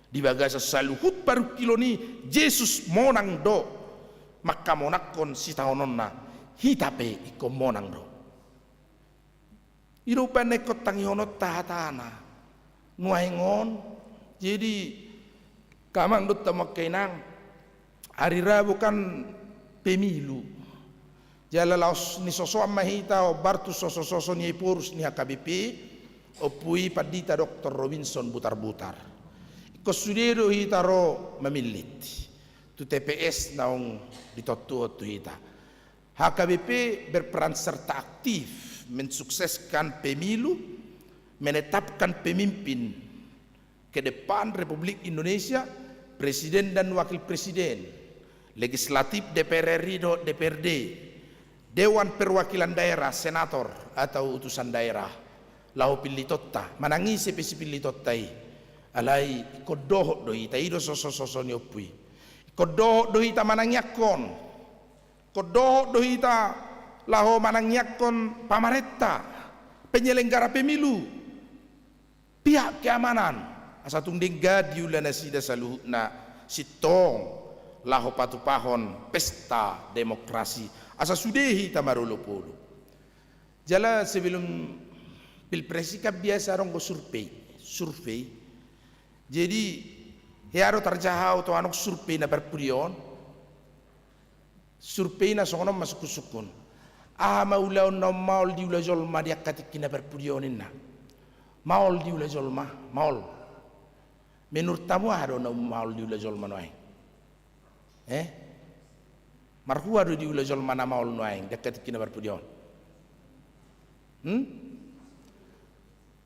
Di bagasan saluhut parungkilon i, Jesus monang do mangkamonangkon sitaononna, hita pe ingkon monang do. I do umbahen na ingkon tangihononta hatana nuaeng on. Jadi, angka amang dohot hamu angka inang, ari Rabu kan pemilu. Jala laos nisosoan ma hita hombar tu sosososo ni Ephorus ni H K B P, Ompu i Pandita Doktor Robinson Butarbutar. Ingkon sude do hita ro mamillit tu T P S naung ditontuhon tu hita. H K B P berperan serta aktif mensukseskan pemilu, menetapkan pemimpin ke depan Republik Indonesia, presiden dan wakil presiden, legislatif, D P R R I dohot D P R D, Dewan Perwakilan Daerah, senator atau utusan daerah, laho pillitonta, manang ise pe sipillitonta i. Alai ingkon dohot do hita, i do sosososo ni Ompu i. Ingkon dohot do hita manangiangkon. Ingkon dohot do hita laho manangiangkon pamarenta, penyelenggara pemilu, pihak keamanan, asa tung denggan diula nasida saluhutna sintong laho patupahon pesta demokrasi, asa sude hita marolopolop. Jala sebelum pilpres i kan biasa adong do survei, survei. Jadi, hea do tarjaha au tu annon survei na parpudi on. Survei na songon on ma sungkunsungkun. Aha ma ulaon naung maol diula jolma di angka tingki na parpudi on, ninna. Maol diula jolma, maol. Menurut hamu aha do naung maol diula jolma nuaeng? Eh? Marhua do diula jolma na maol nuaeng di angka tingki na parpudi on? Hmm?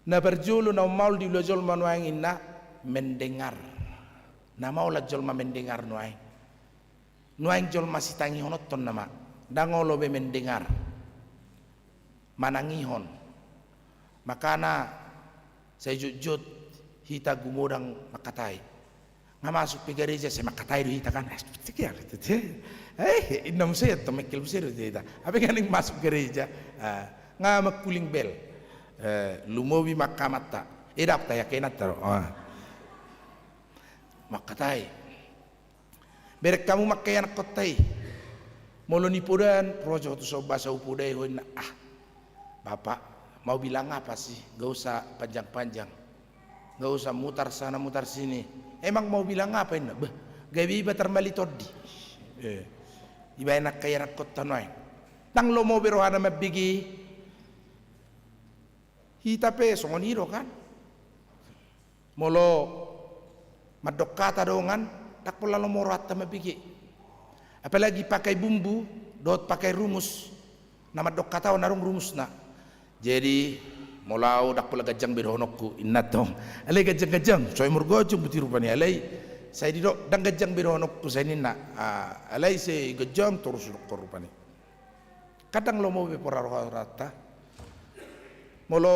Na parjolo naung maol diula jolma nuaeng, ninna, mendengar. Na maol an jolma mendengar nuaeng. Nuaeng jolma sitangihononhon nama, ndang olo be mendengar. Manangihon. Makana sai jotjot hita gumodang mangkatai. Nga masuk pe gareja sai mangkatai do hita kan. Eh, inna muse, atau mengkel muse do hita. Ape nga naeng masuk gareja. Ah, nga mangkuling bel. Eh, lumobi ma angka amanta. Eh, dapot ai angka inanta do. Ah. Mangkatai. Bereng hamu ma angka ianakkonta i. Molo nipodaan, ro jo ho tu son, boasa hupodai ho, ninna. Ah, Bapak, mau bilang apa sih? Gak usah panjang-panjang. Gak usah mutar sana, mutar sini. Emang mau bilang apa, ninna? Bah, gabe iba tarmali tondi. Eh, ibaen angka ianakkonta nuaeng. Ndang lomo be rohana mambege. Hita pe songon i do kan. Molo mandok hata dongan, ndang pola lomo rohanta mambege. Apalagi pakai bumbu dohot pakai rumus. Na mandok hata on adong rumusna. Jadi, molo au ndang pola ganjang be dohononku, inna tong. Alai ganjang-ganjang, so imur gojong buti rupani, alai sai didok ndang ganjang be dohononku, sai ninna. Ah, alai sai ganjang torus dokkon rupani. Ndang lomo be pola rohanta. Molo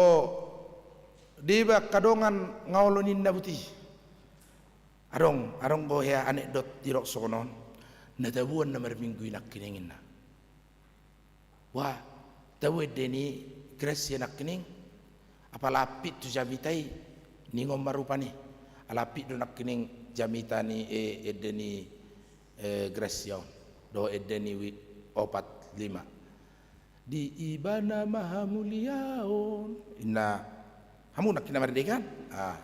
deba angka dongan nga olo ninna buti. Adong, adong do hea anekdot didok songon on. Na tabuan na marminggu i nangkining, ninna. Wah, tabo ende ni Gracia nangkining. Apala ampit tu jamita i, ningon ma rupani. Ala ampit do nangkining jamita ni, eh, ende ni eh, Gracia on dohot Ende ni Wi opat lima. Di Ibana ma hamuliaon. Inna hamu nangkin na marende kan? Ah.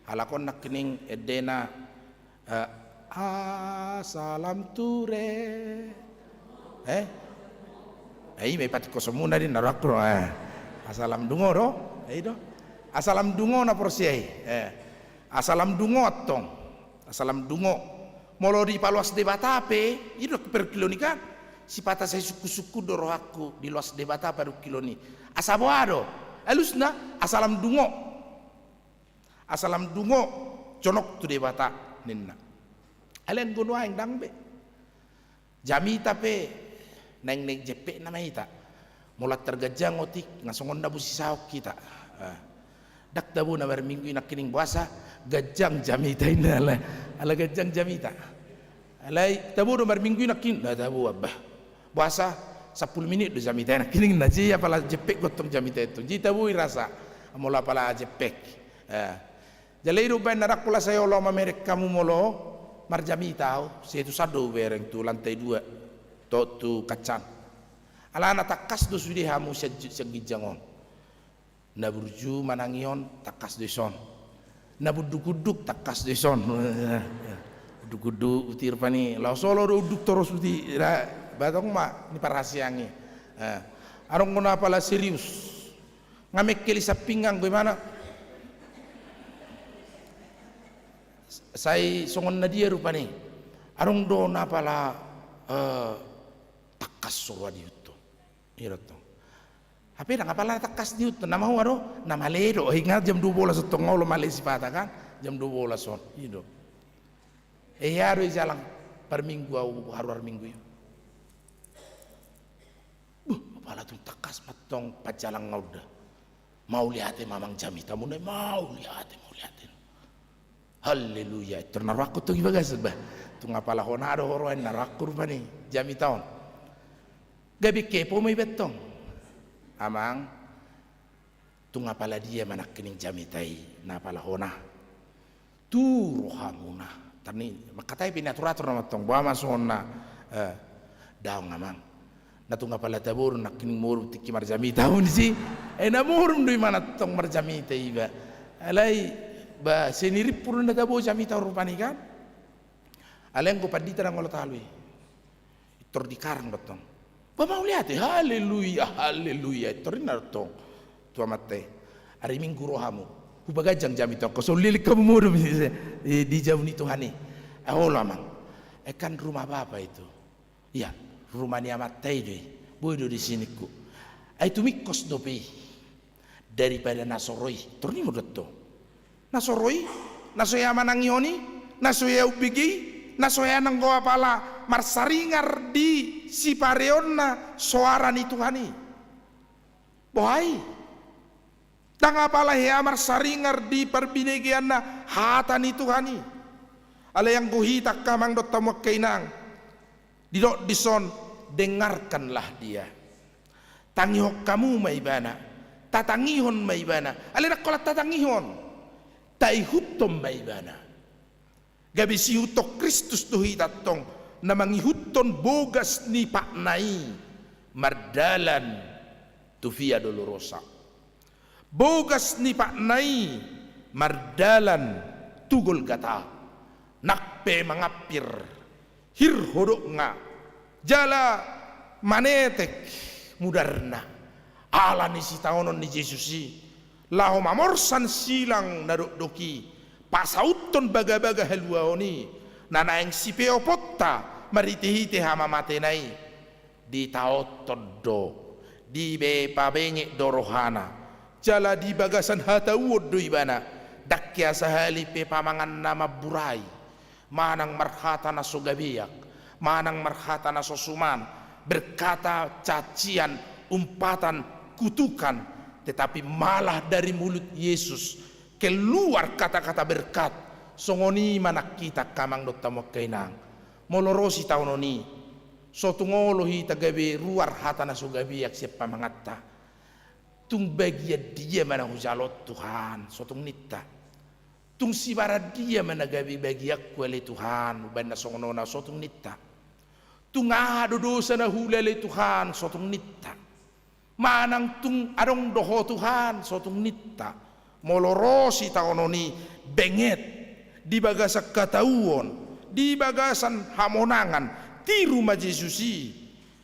Halak on nangkining endena, eh, asa lam ture. Eh? Eh, i ma i patik kosomuna di na rohangku, eh. Asa lam dungo do. Eh, i do. Asa lam dungo na porsea i. Eh. Asa lam dungo antong. Asa lam dungo. Molo dipaloas Debata pe, i do parungkilon i kan. Sipata sai sungkun-sungkun do rohangku, diloas Debata parungkilon i. Asa boha do? Alusna, asa lam dungo. Asa lam dungo, jonok tu Debata, ninna. Alai anggo nuaeng ndang be. Jamita pe, naeng-naeng jempek nama hita. Molo antar ganjang otik, nga songon na bosi saok hita. Ah. Ndang tabo na marminggu i nangkining boasa, ganjang jamita inna ala, ala ganjang jamita. Alai tabo do marminggu i nangkin, nda tabo abah. Boasa, sampulu minit do jamita i nangkining na, jadi apala jempek gotong jamita i tu. Jadi tabo i rasa, molo apala jempek. Ah. Jala i do umbaen na ndang pola sai olo mamereng hamu molo marjamita au, sai tu san do hubereng tu lantai dua, dohot tu kancaan. Alana tangkas do sude hamu sian, sian ginjang on. Na burju manang i on tangkas do dison. Na bunduk-unduk tangkas do dison. Bunduk-unduk utir pani, laos olo do unduk toros uti, ra, batong ma ni parasiang i. Eh, adong do na pala serius. Nga mengkel i samping anggo imana. Sai songon na dia rupani. Adong do na pala, eh, tangkas so roha diihuthon. I do tong. Hape ndang apala tangkas diihuthon, na maoa do, na male do, ingat jam dua bolas on tong, nga olo male sipata kan, jam dua bolas on, i do. Ea do i jalang parminggu au, haruar minggu i. Buh, apala tung tangkas ma tong panjalang nga unda. Mauliate ma amang jamita muna i, mauliate, mauliate. Haleluya, i tor na rohangku tong i bagas, bah. Tung apala hona do ho roha i na rohangku rupani, jamita on. Gabe kepo ma iba tong. Amang, tung apala dia ma nangkining jamita i, na apala hona. Tu rohamuna. Tarni, mangkatai pe niatur-atur nama tong, boha ma songon na, eh, daong amang. Na tung apala tabo do nangkining modom tingki marjamita au disi. Eh, na modom do imana tong marjamita iba. Alai, ba, seni rimpur na tabo jamita on rupani kan. Alai anggo pandita ndang olo talu i. I tor dikarang do tong. Ba mauliate, haleluya, haleluya. I tor ninna do tong tu amanta i. Ari Minggu ro hamu. Hupaganjang jamita on, so leleng hamu modom di, di jabu ni Tuhan i. Eh, olo amang. Eh, kan rumah Bapa itu. Ia, rumah ni amanta i do i. Boi do disi ningku. Ai tumingkos dope i. Daripada na so ro i. Tor ninna do tong. Na so ro i, na so hea manangihon i, na so hea umbege i, na so hea nanggo apala marsaringar di sipareonna soara ni Tuhan i. Boha i? Ndang apala hea marsaringar di parbinegeanna hata ni Tuhan i. Alai anggo hita angka amang dohot hamu angka inang, didok dison, dengarkanlah dia. Tangihon hamu ma ibana, tatangihon ma ibana. Alai ndang holan tatangihon, taihuthon ma ibana. Gabe siihuthon Kristus do hita tong, na mangihuthon bogas ni patna i mardalan tu Via Dolorosa. Bogas ni patna i mardalan tu Golgata. Nang pe mangampir hir hodokna jala manetek mudarna. Ala ni sitaonon ni Jesus i, laho mamorsan silang na dokdok i, pasauthon bagabaga haluaon i, na naeng sipeoponta marhitehite hamamatena i, ditaothon do, dipabenget do rohana, jala di bagasan hatauon do ibana, ndang hea sahali pe pamanganna mamburai, manang marhata na so gabeak, manang marhata na so suman, berkata cacian, umpatan, kutukan, tetapi malah dari mulut Yesus keluar kata-kata berkat. Songon i ma nang hita angka amang dohot hamu angka inang. Molo ro sitaonon i, so tung olo hita gabe ruar hata na so gabeak sian pamanganta. Tung bagian dia ma na hujalo on Tuhan, so tung ninta. Tung sibarandia ma na gabe bagianku ale Tuhan, umbahen na songon on ahu sotung ninta. Tung aha do dosa na huula ale Tuhan, sotung ninta. Manang tung adong do Ho Tuhan, sotung ninta. Molo ro sitaonon i benget, di bagasan hatauon, di bagasan hamonangan, tiru ma Jesus i.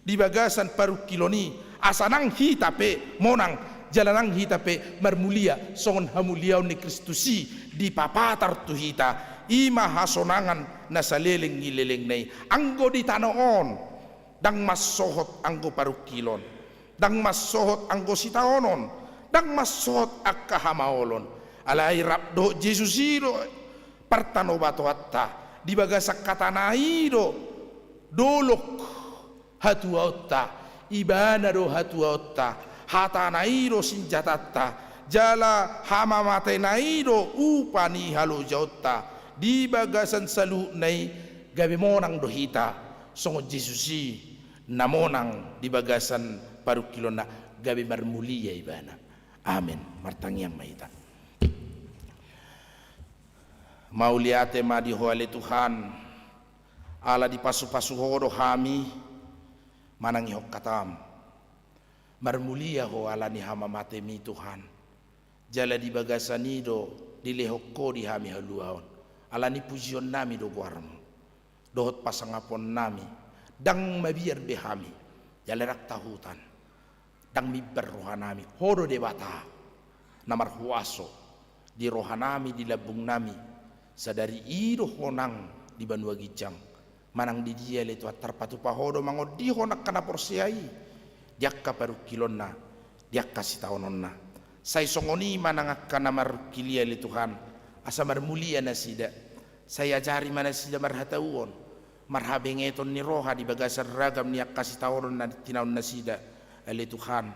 Di bagasan parungkilon i, asa nang hita pe monang, jala nang hita pe marmulia songon hamuliaon ni Kristus i, dipapatar tu hita, i ma hasonangan na saleleng ni lelengna i. Anggo di tano on, ndang mansohot anggo parungkilon, ndang mansohot anggo sitaonon, ndang mansohot angka hamaolon. Alai rap dohot Jesus i do partanobatoanta, di bagasan hatana i do dolok hatuaonta, Ibana do hatuaonta, hatana i do sinjatanta, jala hamamatena i do upa ni halojaonta. Di bagasan saluhutna i gabe monang do hita songon Jesus i na monang di bagasan parungkilonna, gabe marmulia Ibana. Amen. Martangiang ma hita. Mauliate ma di Ho ale Tuhan, ala dipasupasu Ho do hami manangihon hataM. Marmulia Ho ala ni hamamatemi Tuhan. Jala di bagasan i do dilehon Ho di hami haluaon. Ala ni pujionnami do goarMu dohot pasangaponnami. Ndang mabiar be hami, jala ndang tahutan. Ndang mimbar rohanami, Ho do Debata na marhuaso di rohanami, di lambungnami. Sadari i do Ho nang di banua ginjang, manang di dia ale Tuhan, tarpatupa Ho do mangondihon angka na porsea i di angka parungkilonna, di angka sitaononna. Sai songon i ma nang angka na marungkil i ale Tuhan, asa marmulia nasida. Sai ajari ma nasida marhatauon, marhabengeton ni roha di bagasan ragam ni angka sitaonon na tinaon nasida ale Tuhan.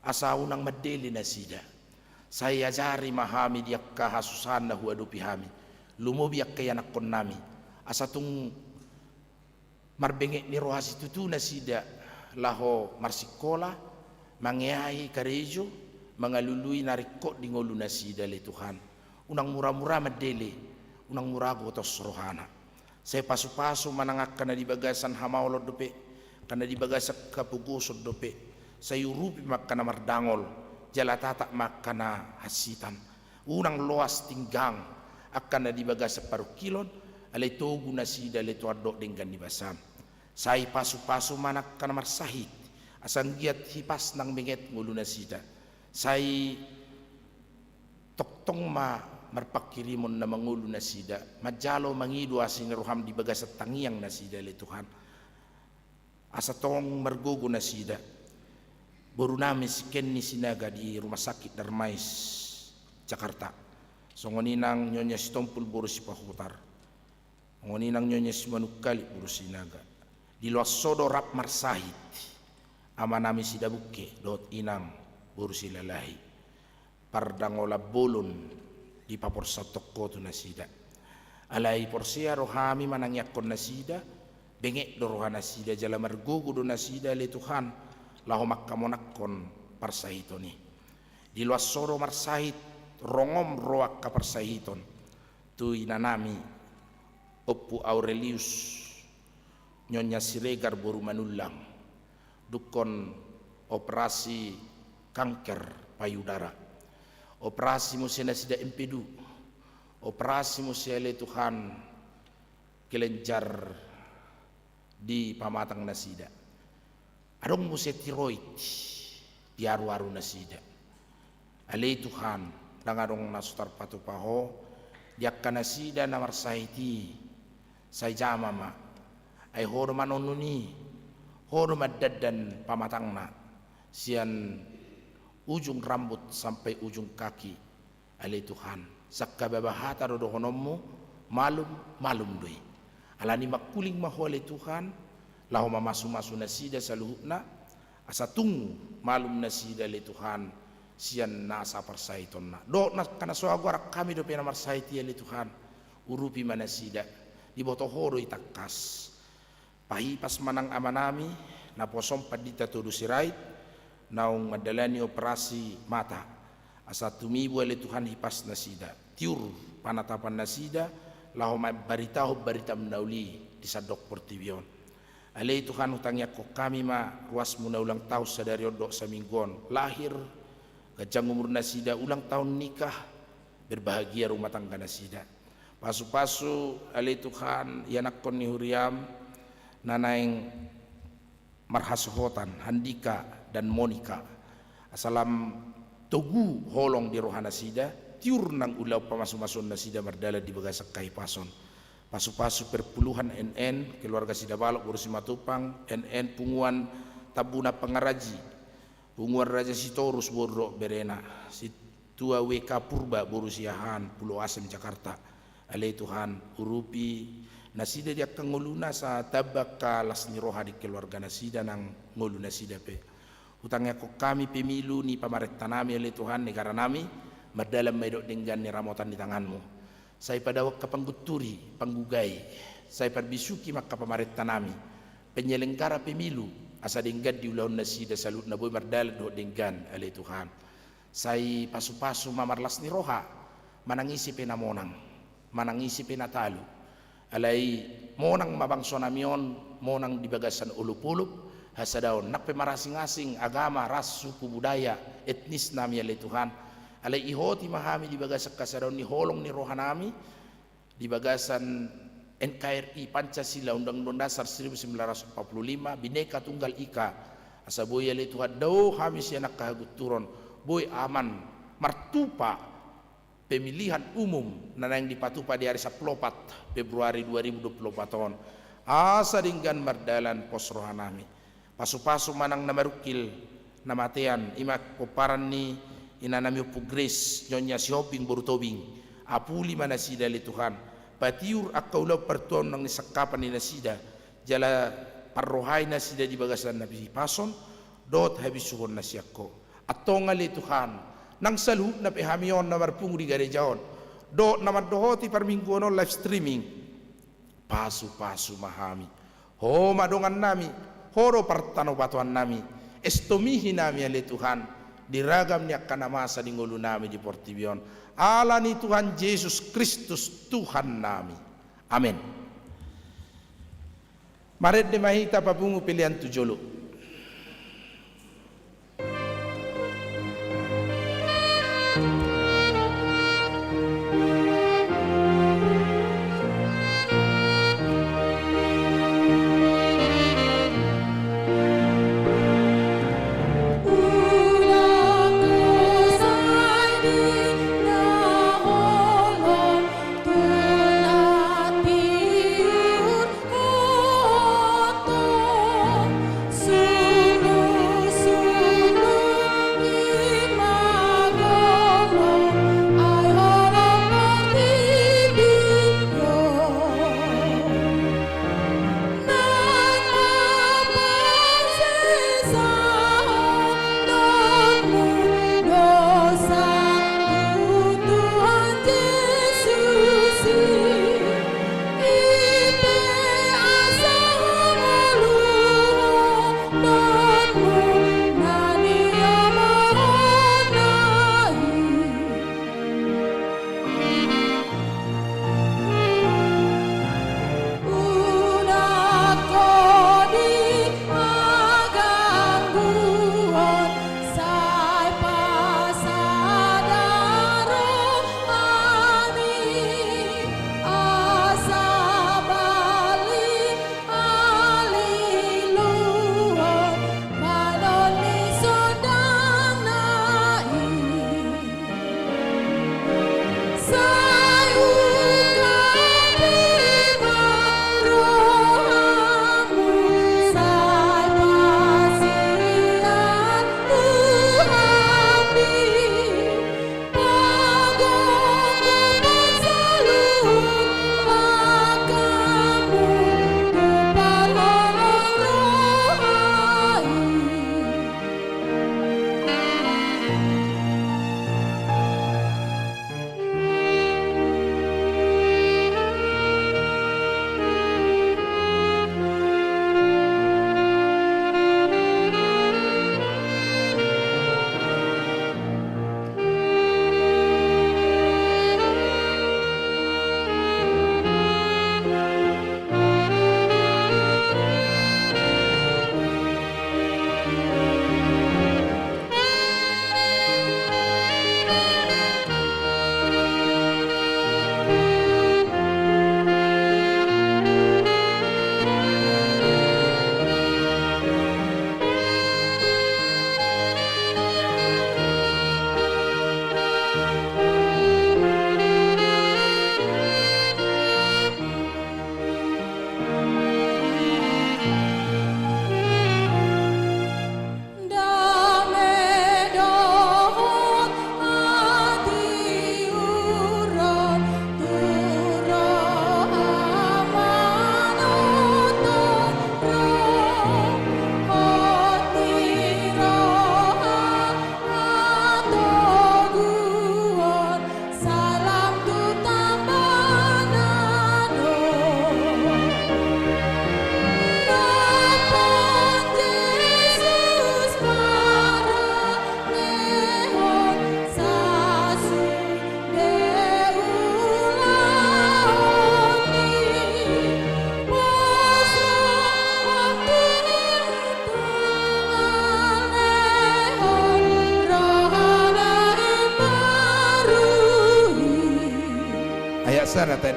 Asa unang mandele nasida. Sai ajari ma hami di angka hasusahan na huadopi hami, lumobi angka ianakkonnami, asa tung marbenget ni roha situtu nasida laho marsingkola, mangeahi karejo, mangalului na ringkot di ngolu nasida ale Tuhan. Unang mura-mura mandele, unang mura gotos rohana. Sai pasupasu ma nang angka na di bagasan hamaolon dope, angka na di bagasan hapogoson dope. Sai urupi ma angka na mardangol, jala tatap ma angka na hansitan. Unang loas tinggang angka na di bagasan parungkilon, alai togu nasida ale Tuhan dohot denggan ni basaM. Sai pasupasu ma nang angka na marsahit, asa anggiat hipas nang benget ngolu nasida. Sai tongtong ma marpanghirimon na mangolu nasida, manjalo mangido asi ni rohaM di bagasan tangiang nasida ale Tuhan. Asa tong margogo nasida. Borunami si Kenny Sinaga di Rumah Sakit Darmais, Jakarta. Songon i nang Nyonya Sitompul boru Sipahutar. Songon i nang Nyonya Simanungkalit boru Sinaga. Di loas Ho do rap marsahit amanami Sidabungke dohot inang boru Silalahi. Pardangolan bolon dipaporsanhon Ho tu nasida. Alai porsea do hami manangiangkon nasida, benget do roha nasida jala margogo do nasida ale Tuhan, laho mangkamonangkon parsahiton i. Di loas Ho do marsahit, rongom ro angka parsahiton tu inanami Ompu Aurelius, Nyonya Siregar boru Manullang, dungkon operasi kanker payudara. Operasi muse nasida empedu, operasi muse ale Tuhan kelenjar di pamatang nasida. Adong muse tiroid di aruaru nasida. Ale Tuhan, ndang adong na so tarpatupa Ho di angka nasida na marsahit i. Sai jama ma, ai Ho do manonun i, Ho do mandandan pamatangna sian ujung rambut sampe ujung kaki. Ale Tuhan, sangkap baba hata do dohononmu, malum, malum do i. Alani mangkuling ma Ho ale Tuhan, laho mamasu-masu nasida saluhutna, asa tung malum nasida ale Tuhan, sian nasa parsahitonna. Dohot na angka na so agoaran hami dope na marsahit i ale Tuhan, urupi ma nasida, diboto Ho do i tangkas. Pahipas ma nang amanami, naposom Pandita Todu Sirait, naung mandalani operasi mata, asa tumibu ale Tuhan hipas nasida, tiur panatapan nasida, laho mambaritahon baritam na uli di sandok portibi on. Ale Tuhan, hutangiangkon hami ma ruasmu na ulang tahun sadari on dohot saminggu on, lahir, ganjang umur nasida, ulang tahun nikah, berbahagia rumah tangga nasida. Pasu-pasu ale Tuhan ianakhon ni huriam na naeng marhasohotan, Handika dan Monika. Asa lam togu holong di roha nasida, tiur nang ulaon pamasu-masuon nasida mardalan di bagasan hahipason. Pasu-pasu perpuluhan N N, keluarga Sidabalok boru Simatupang, N N punguan Tambunan Pangaraji, punguan Raja Sitorus boru dohot berena, si Tua W K Purba boru Siahaan, Pulau Asem, Jakarta. Ale Tuhan, urupi nasida di angka ngoluna, asa tamba angka las ni roha di keluarga nasida nang ngolu nasida pe. Hutangiangkon hami pemilu ni pamarentanami, ale Tuhan, negara nami, mardalan ma i dohot denggan ni ramotan ni tanganmu. Sai padao angka panggunturi, panggugai, sai parbisuhi ma angka pamarentanami, penyelenggara pemilu, asa denggan diulahon nasida saluhutna, boi mardalan dohot denggan, ale Tuhan. Sai pasu-pasu ma marlas ni roha, manang ise pe na monang, manang ise pe na talu. Alai monang ma bangso nami on, monang di bagasan olop-olop, hasadaon, nang pe marasing-asing agama, ras, suku, budaya, etnis nami, ale Tuhan. Alai ihoti ma hami di bagasan hasadaon ni holong ni roha nami, di bagasan N K R I, Pancasila, Undang-Undang Dasar seribu sembilan ratus empat puluh lima, Bhinneka Tunggal Ika, asa boi, ale Tuhan, dao hami sian angka hagunturon, boi aman martupa pemilihan umum na naeng dipatupa di ari sampulu opat Februari dua ribu dua puluh opat on, asa denggan mardalan pos roha nami. Pasu-pasu ma nang na marungkil, na matean, i ma pomparan ni inanami Ompu Grace Nyonya Sihombing boru Tobing, apuli ma nasida, ale Tuhan, patiur angka ulaon partuaon nang ni sangkapan ni nasida, jala parrohai nasida di bagasan hahipason dohot habisuhon na sian Ho. Antong, ale Tuhan, nang saluhutna pe hami on na marpungu di gareja on dohot na mandohoti parmingguon on live streaming, pasu-pasu ma hami. Ho ma dongan nami, Ho do partanobatoan nami, estomihi nami, ale Tuhan, di ragam ni angka na masa di ngolu nami di portibi on. Ala ni Tuhan Jesus Kristus Tuhan nami. Amen. Marende ma hita papungu pelean tu jolo.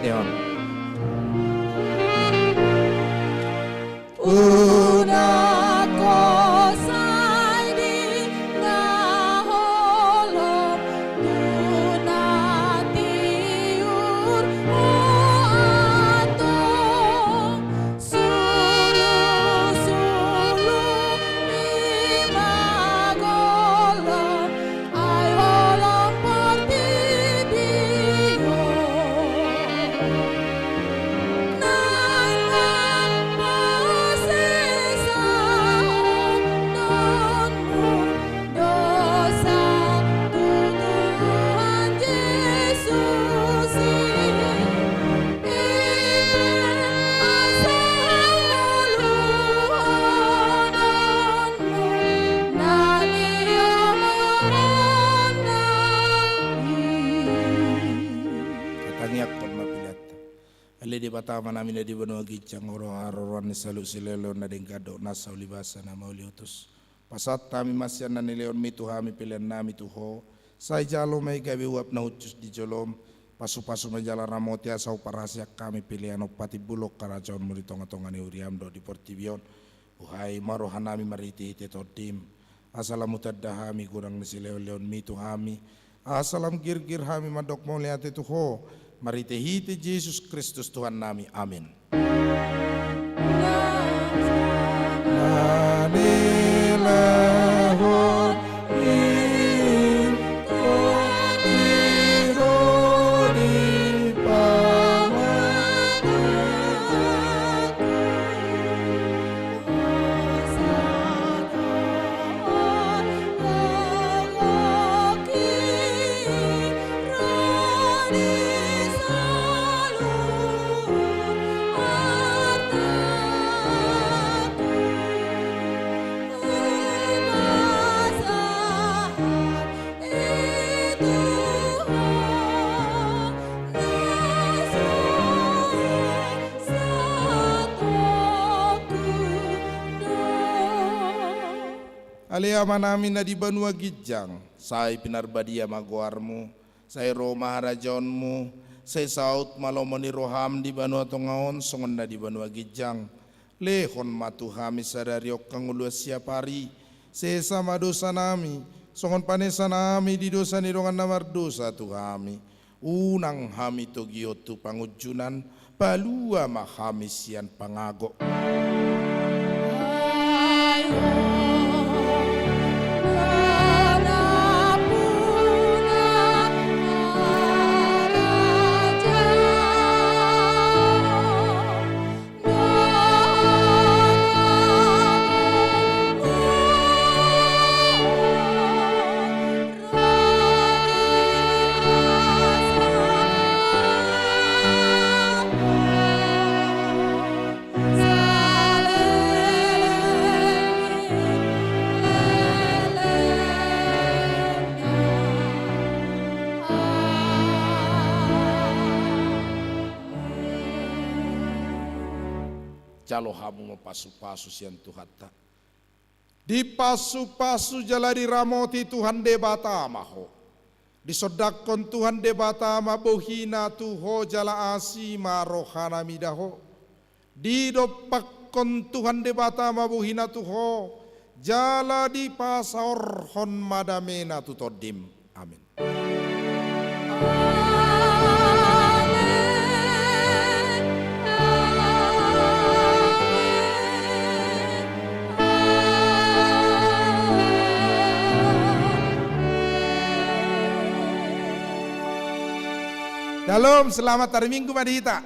Leon. Unang ho sai di na holom tu na tiur ho antong. Suru-suru i ma golom, ai holom portibi on. Naeng ma pasesahononmu dosa tu Tuhan Jesus i. Asa ngoluhononmu na niomoonna i. Tatangiangkon ma peleanta. Ale Debata Amanami na di banua ginjang, ro haroroan ni saluhut silehonlehon na denggan dohot nasa ulibasa na mauliutus. Pasahat hami ma sian na nilehonmi tu hami peleannami tu ho, sai jalo ma i gabe uap na hushus di jolom, pasupasu ma jala ramoti asa huparhaseang hami pelean on patimbulhon harajaonmu di tongatonga ni huriam dohot di portibi on. Buhai ma rohanami marhitehite Tondim, asa lam hutanda hami godang ni silehonlehonmi tu hami, asa lam girgir hami mandok mauliate tu ho, marhitehite Jesus Kristus Tuhannami. Amin. Na nilehon i Tondi do di pamatangku. Ale Amanami na di banua ginjang, sai pinarbadia ma goarmu, sai ro ma harajaonmu, sai saut ma lomo ni roham di banua tonga on songon na di banua ginjang. Lehon ma tu hami sadari on hangoluan siapari. Sesa ma dosanami, songon panesanami di dosa ni dongan na mardosa tu hami. Unang hami togihon tu pangunjunan, palua ma hami sian pangago. Jalo hamu ma pasupasu sian Tuhanta. Dipasupasu jala diramoti Tuhan Debata ma ho. Disondangkon Tuhan Debata ma bohina tu ho jala asi ma rohana mida ho. Didompakkon Tuhan Debata ma bohina tu ho, jala dipasaorhon ma damena tu tondim. Amin. Syalom, selamat hari Minggu ma di hita.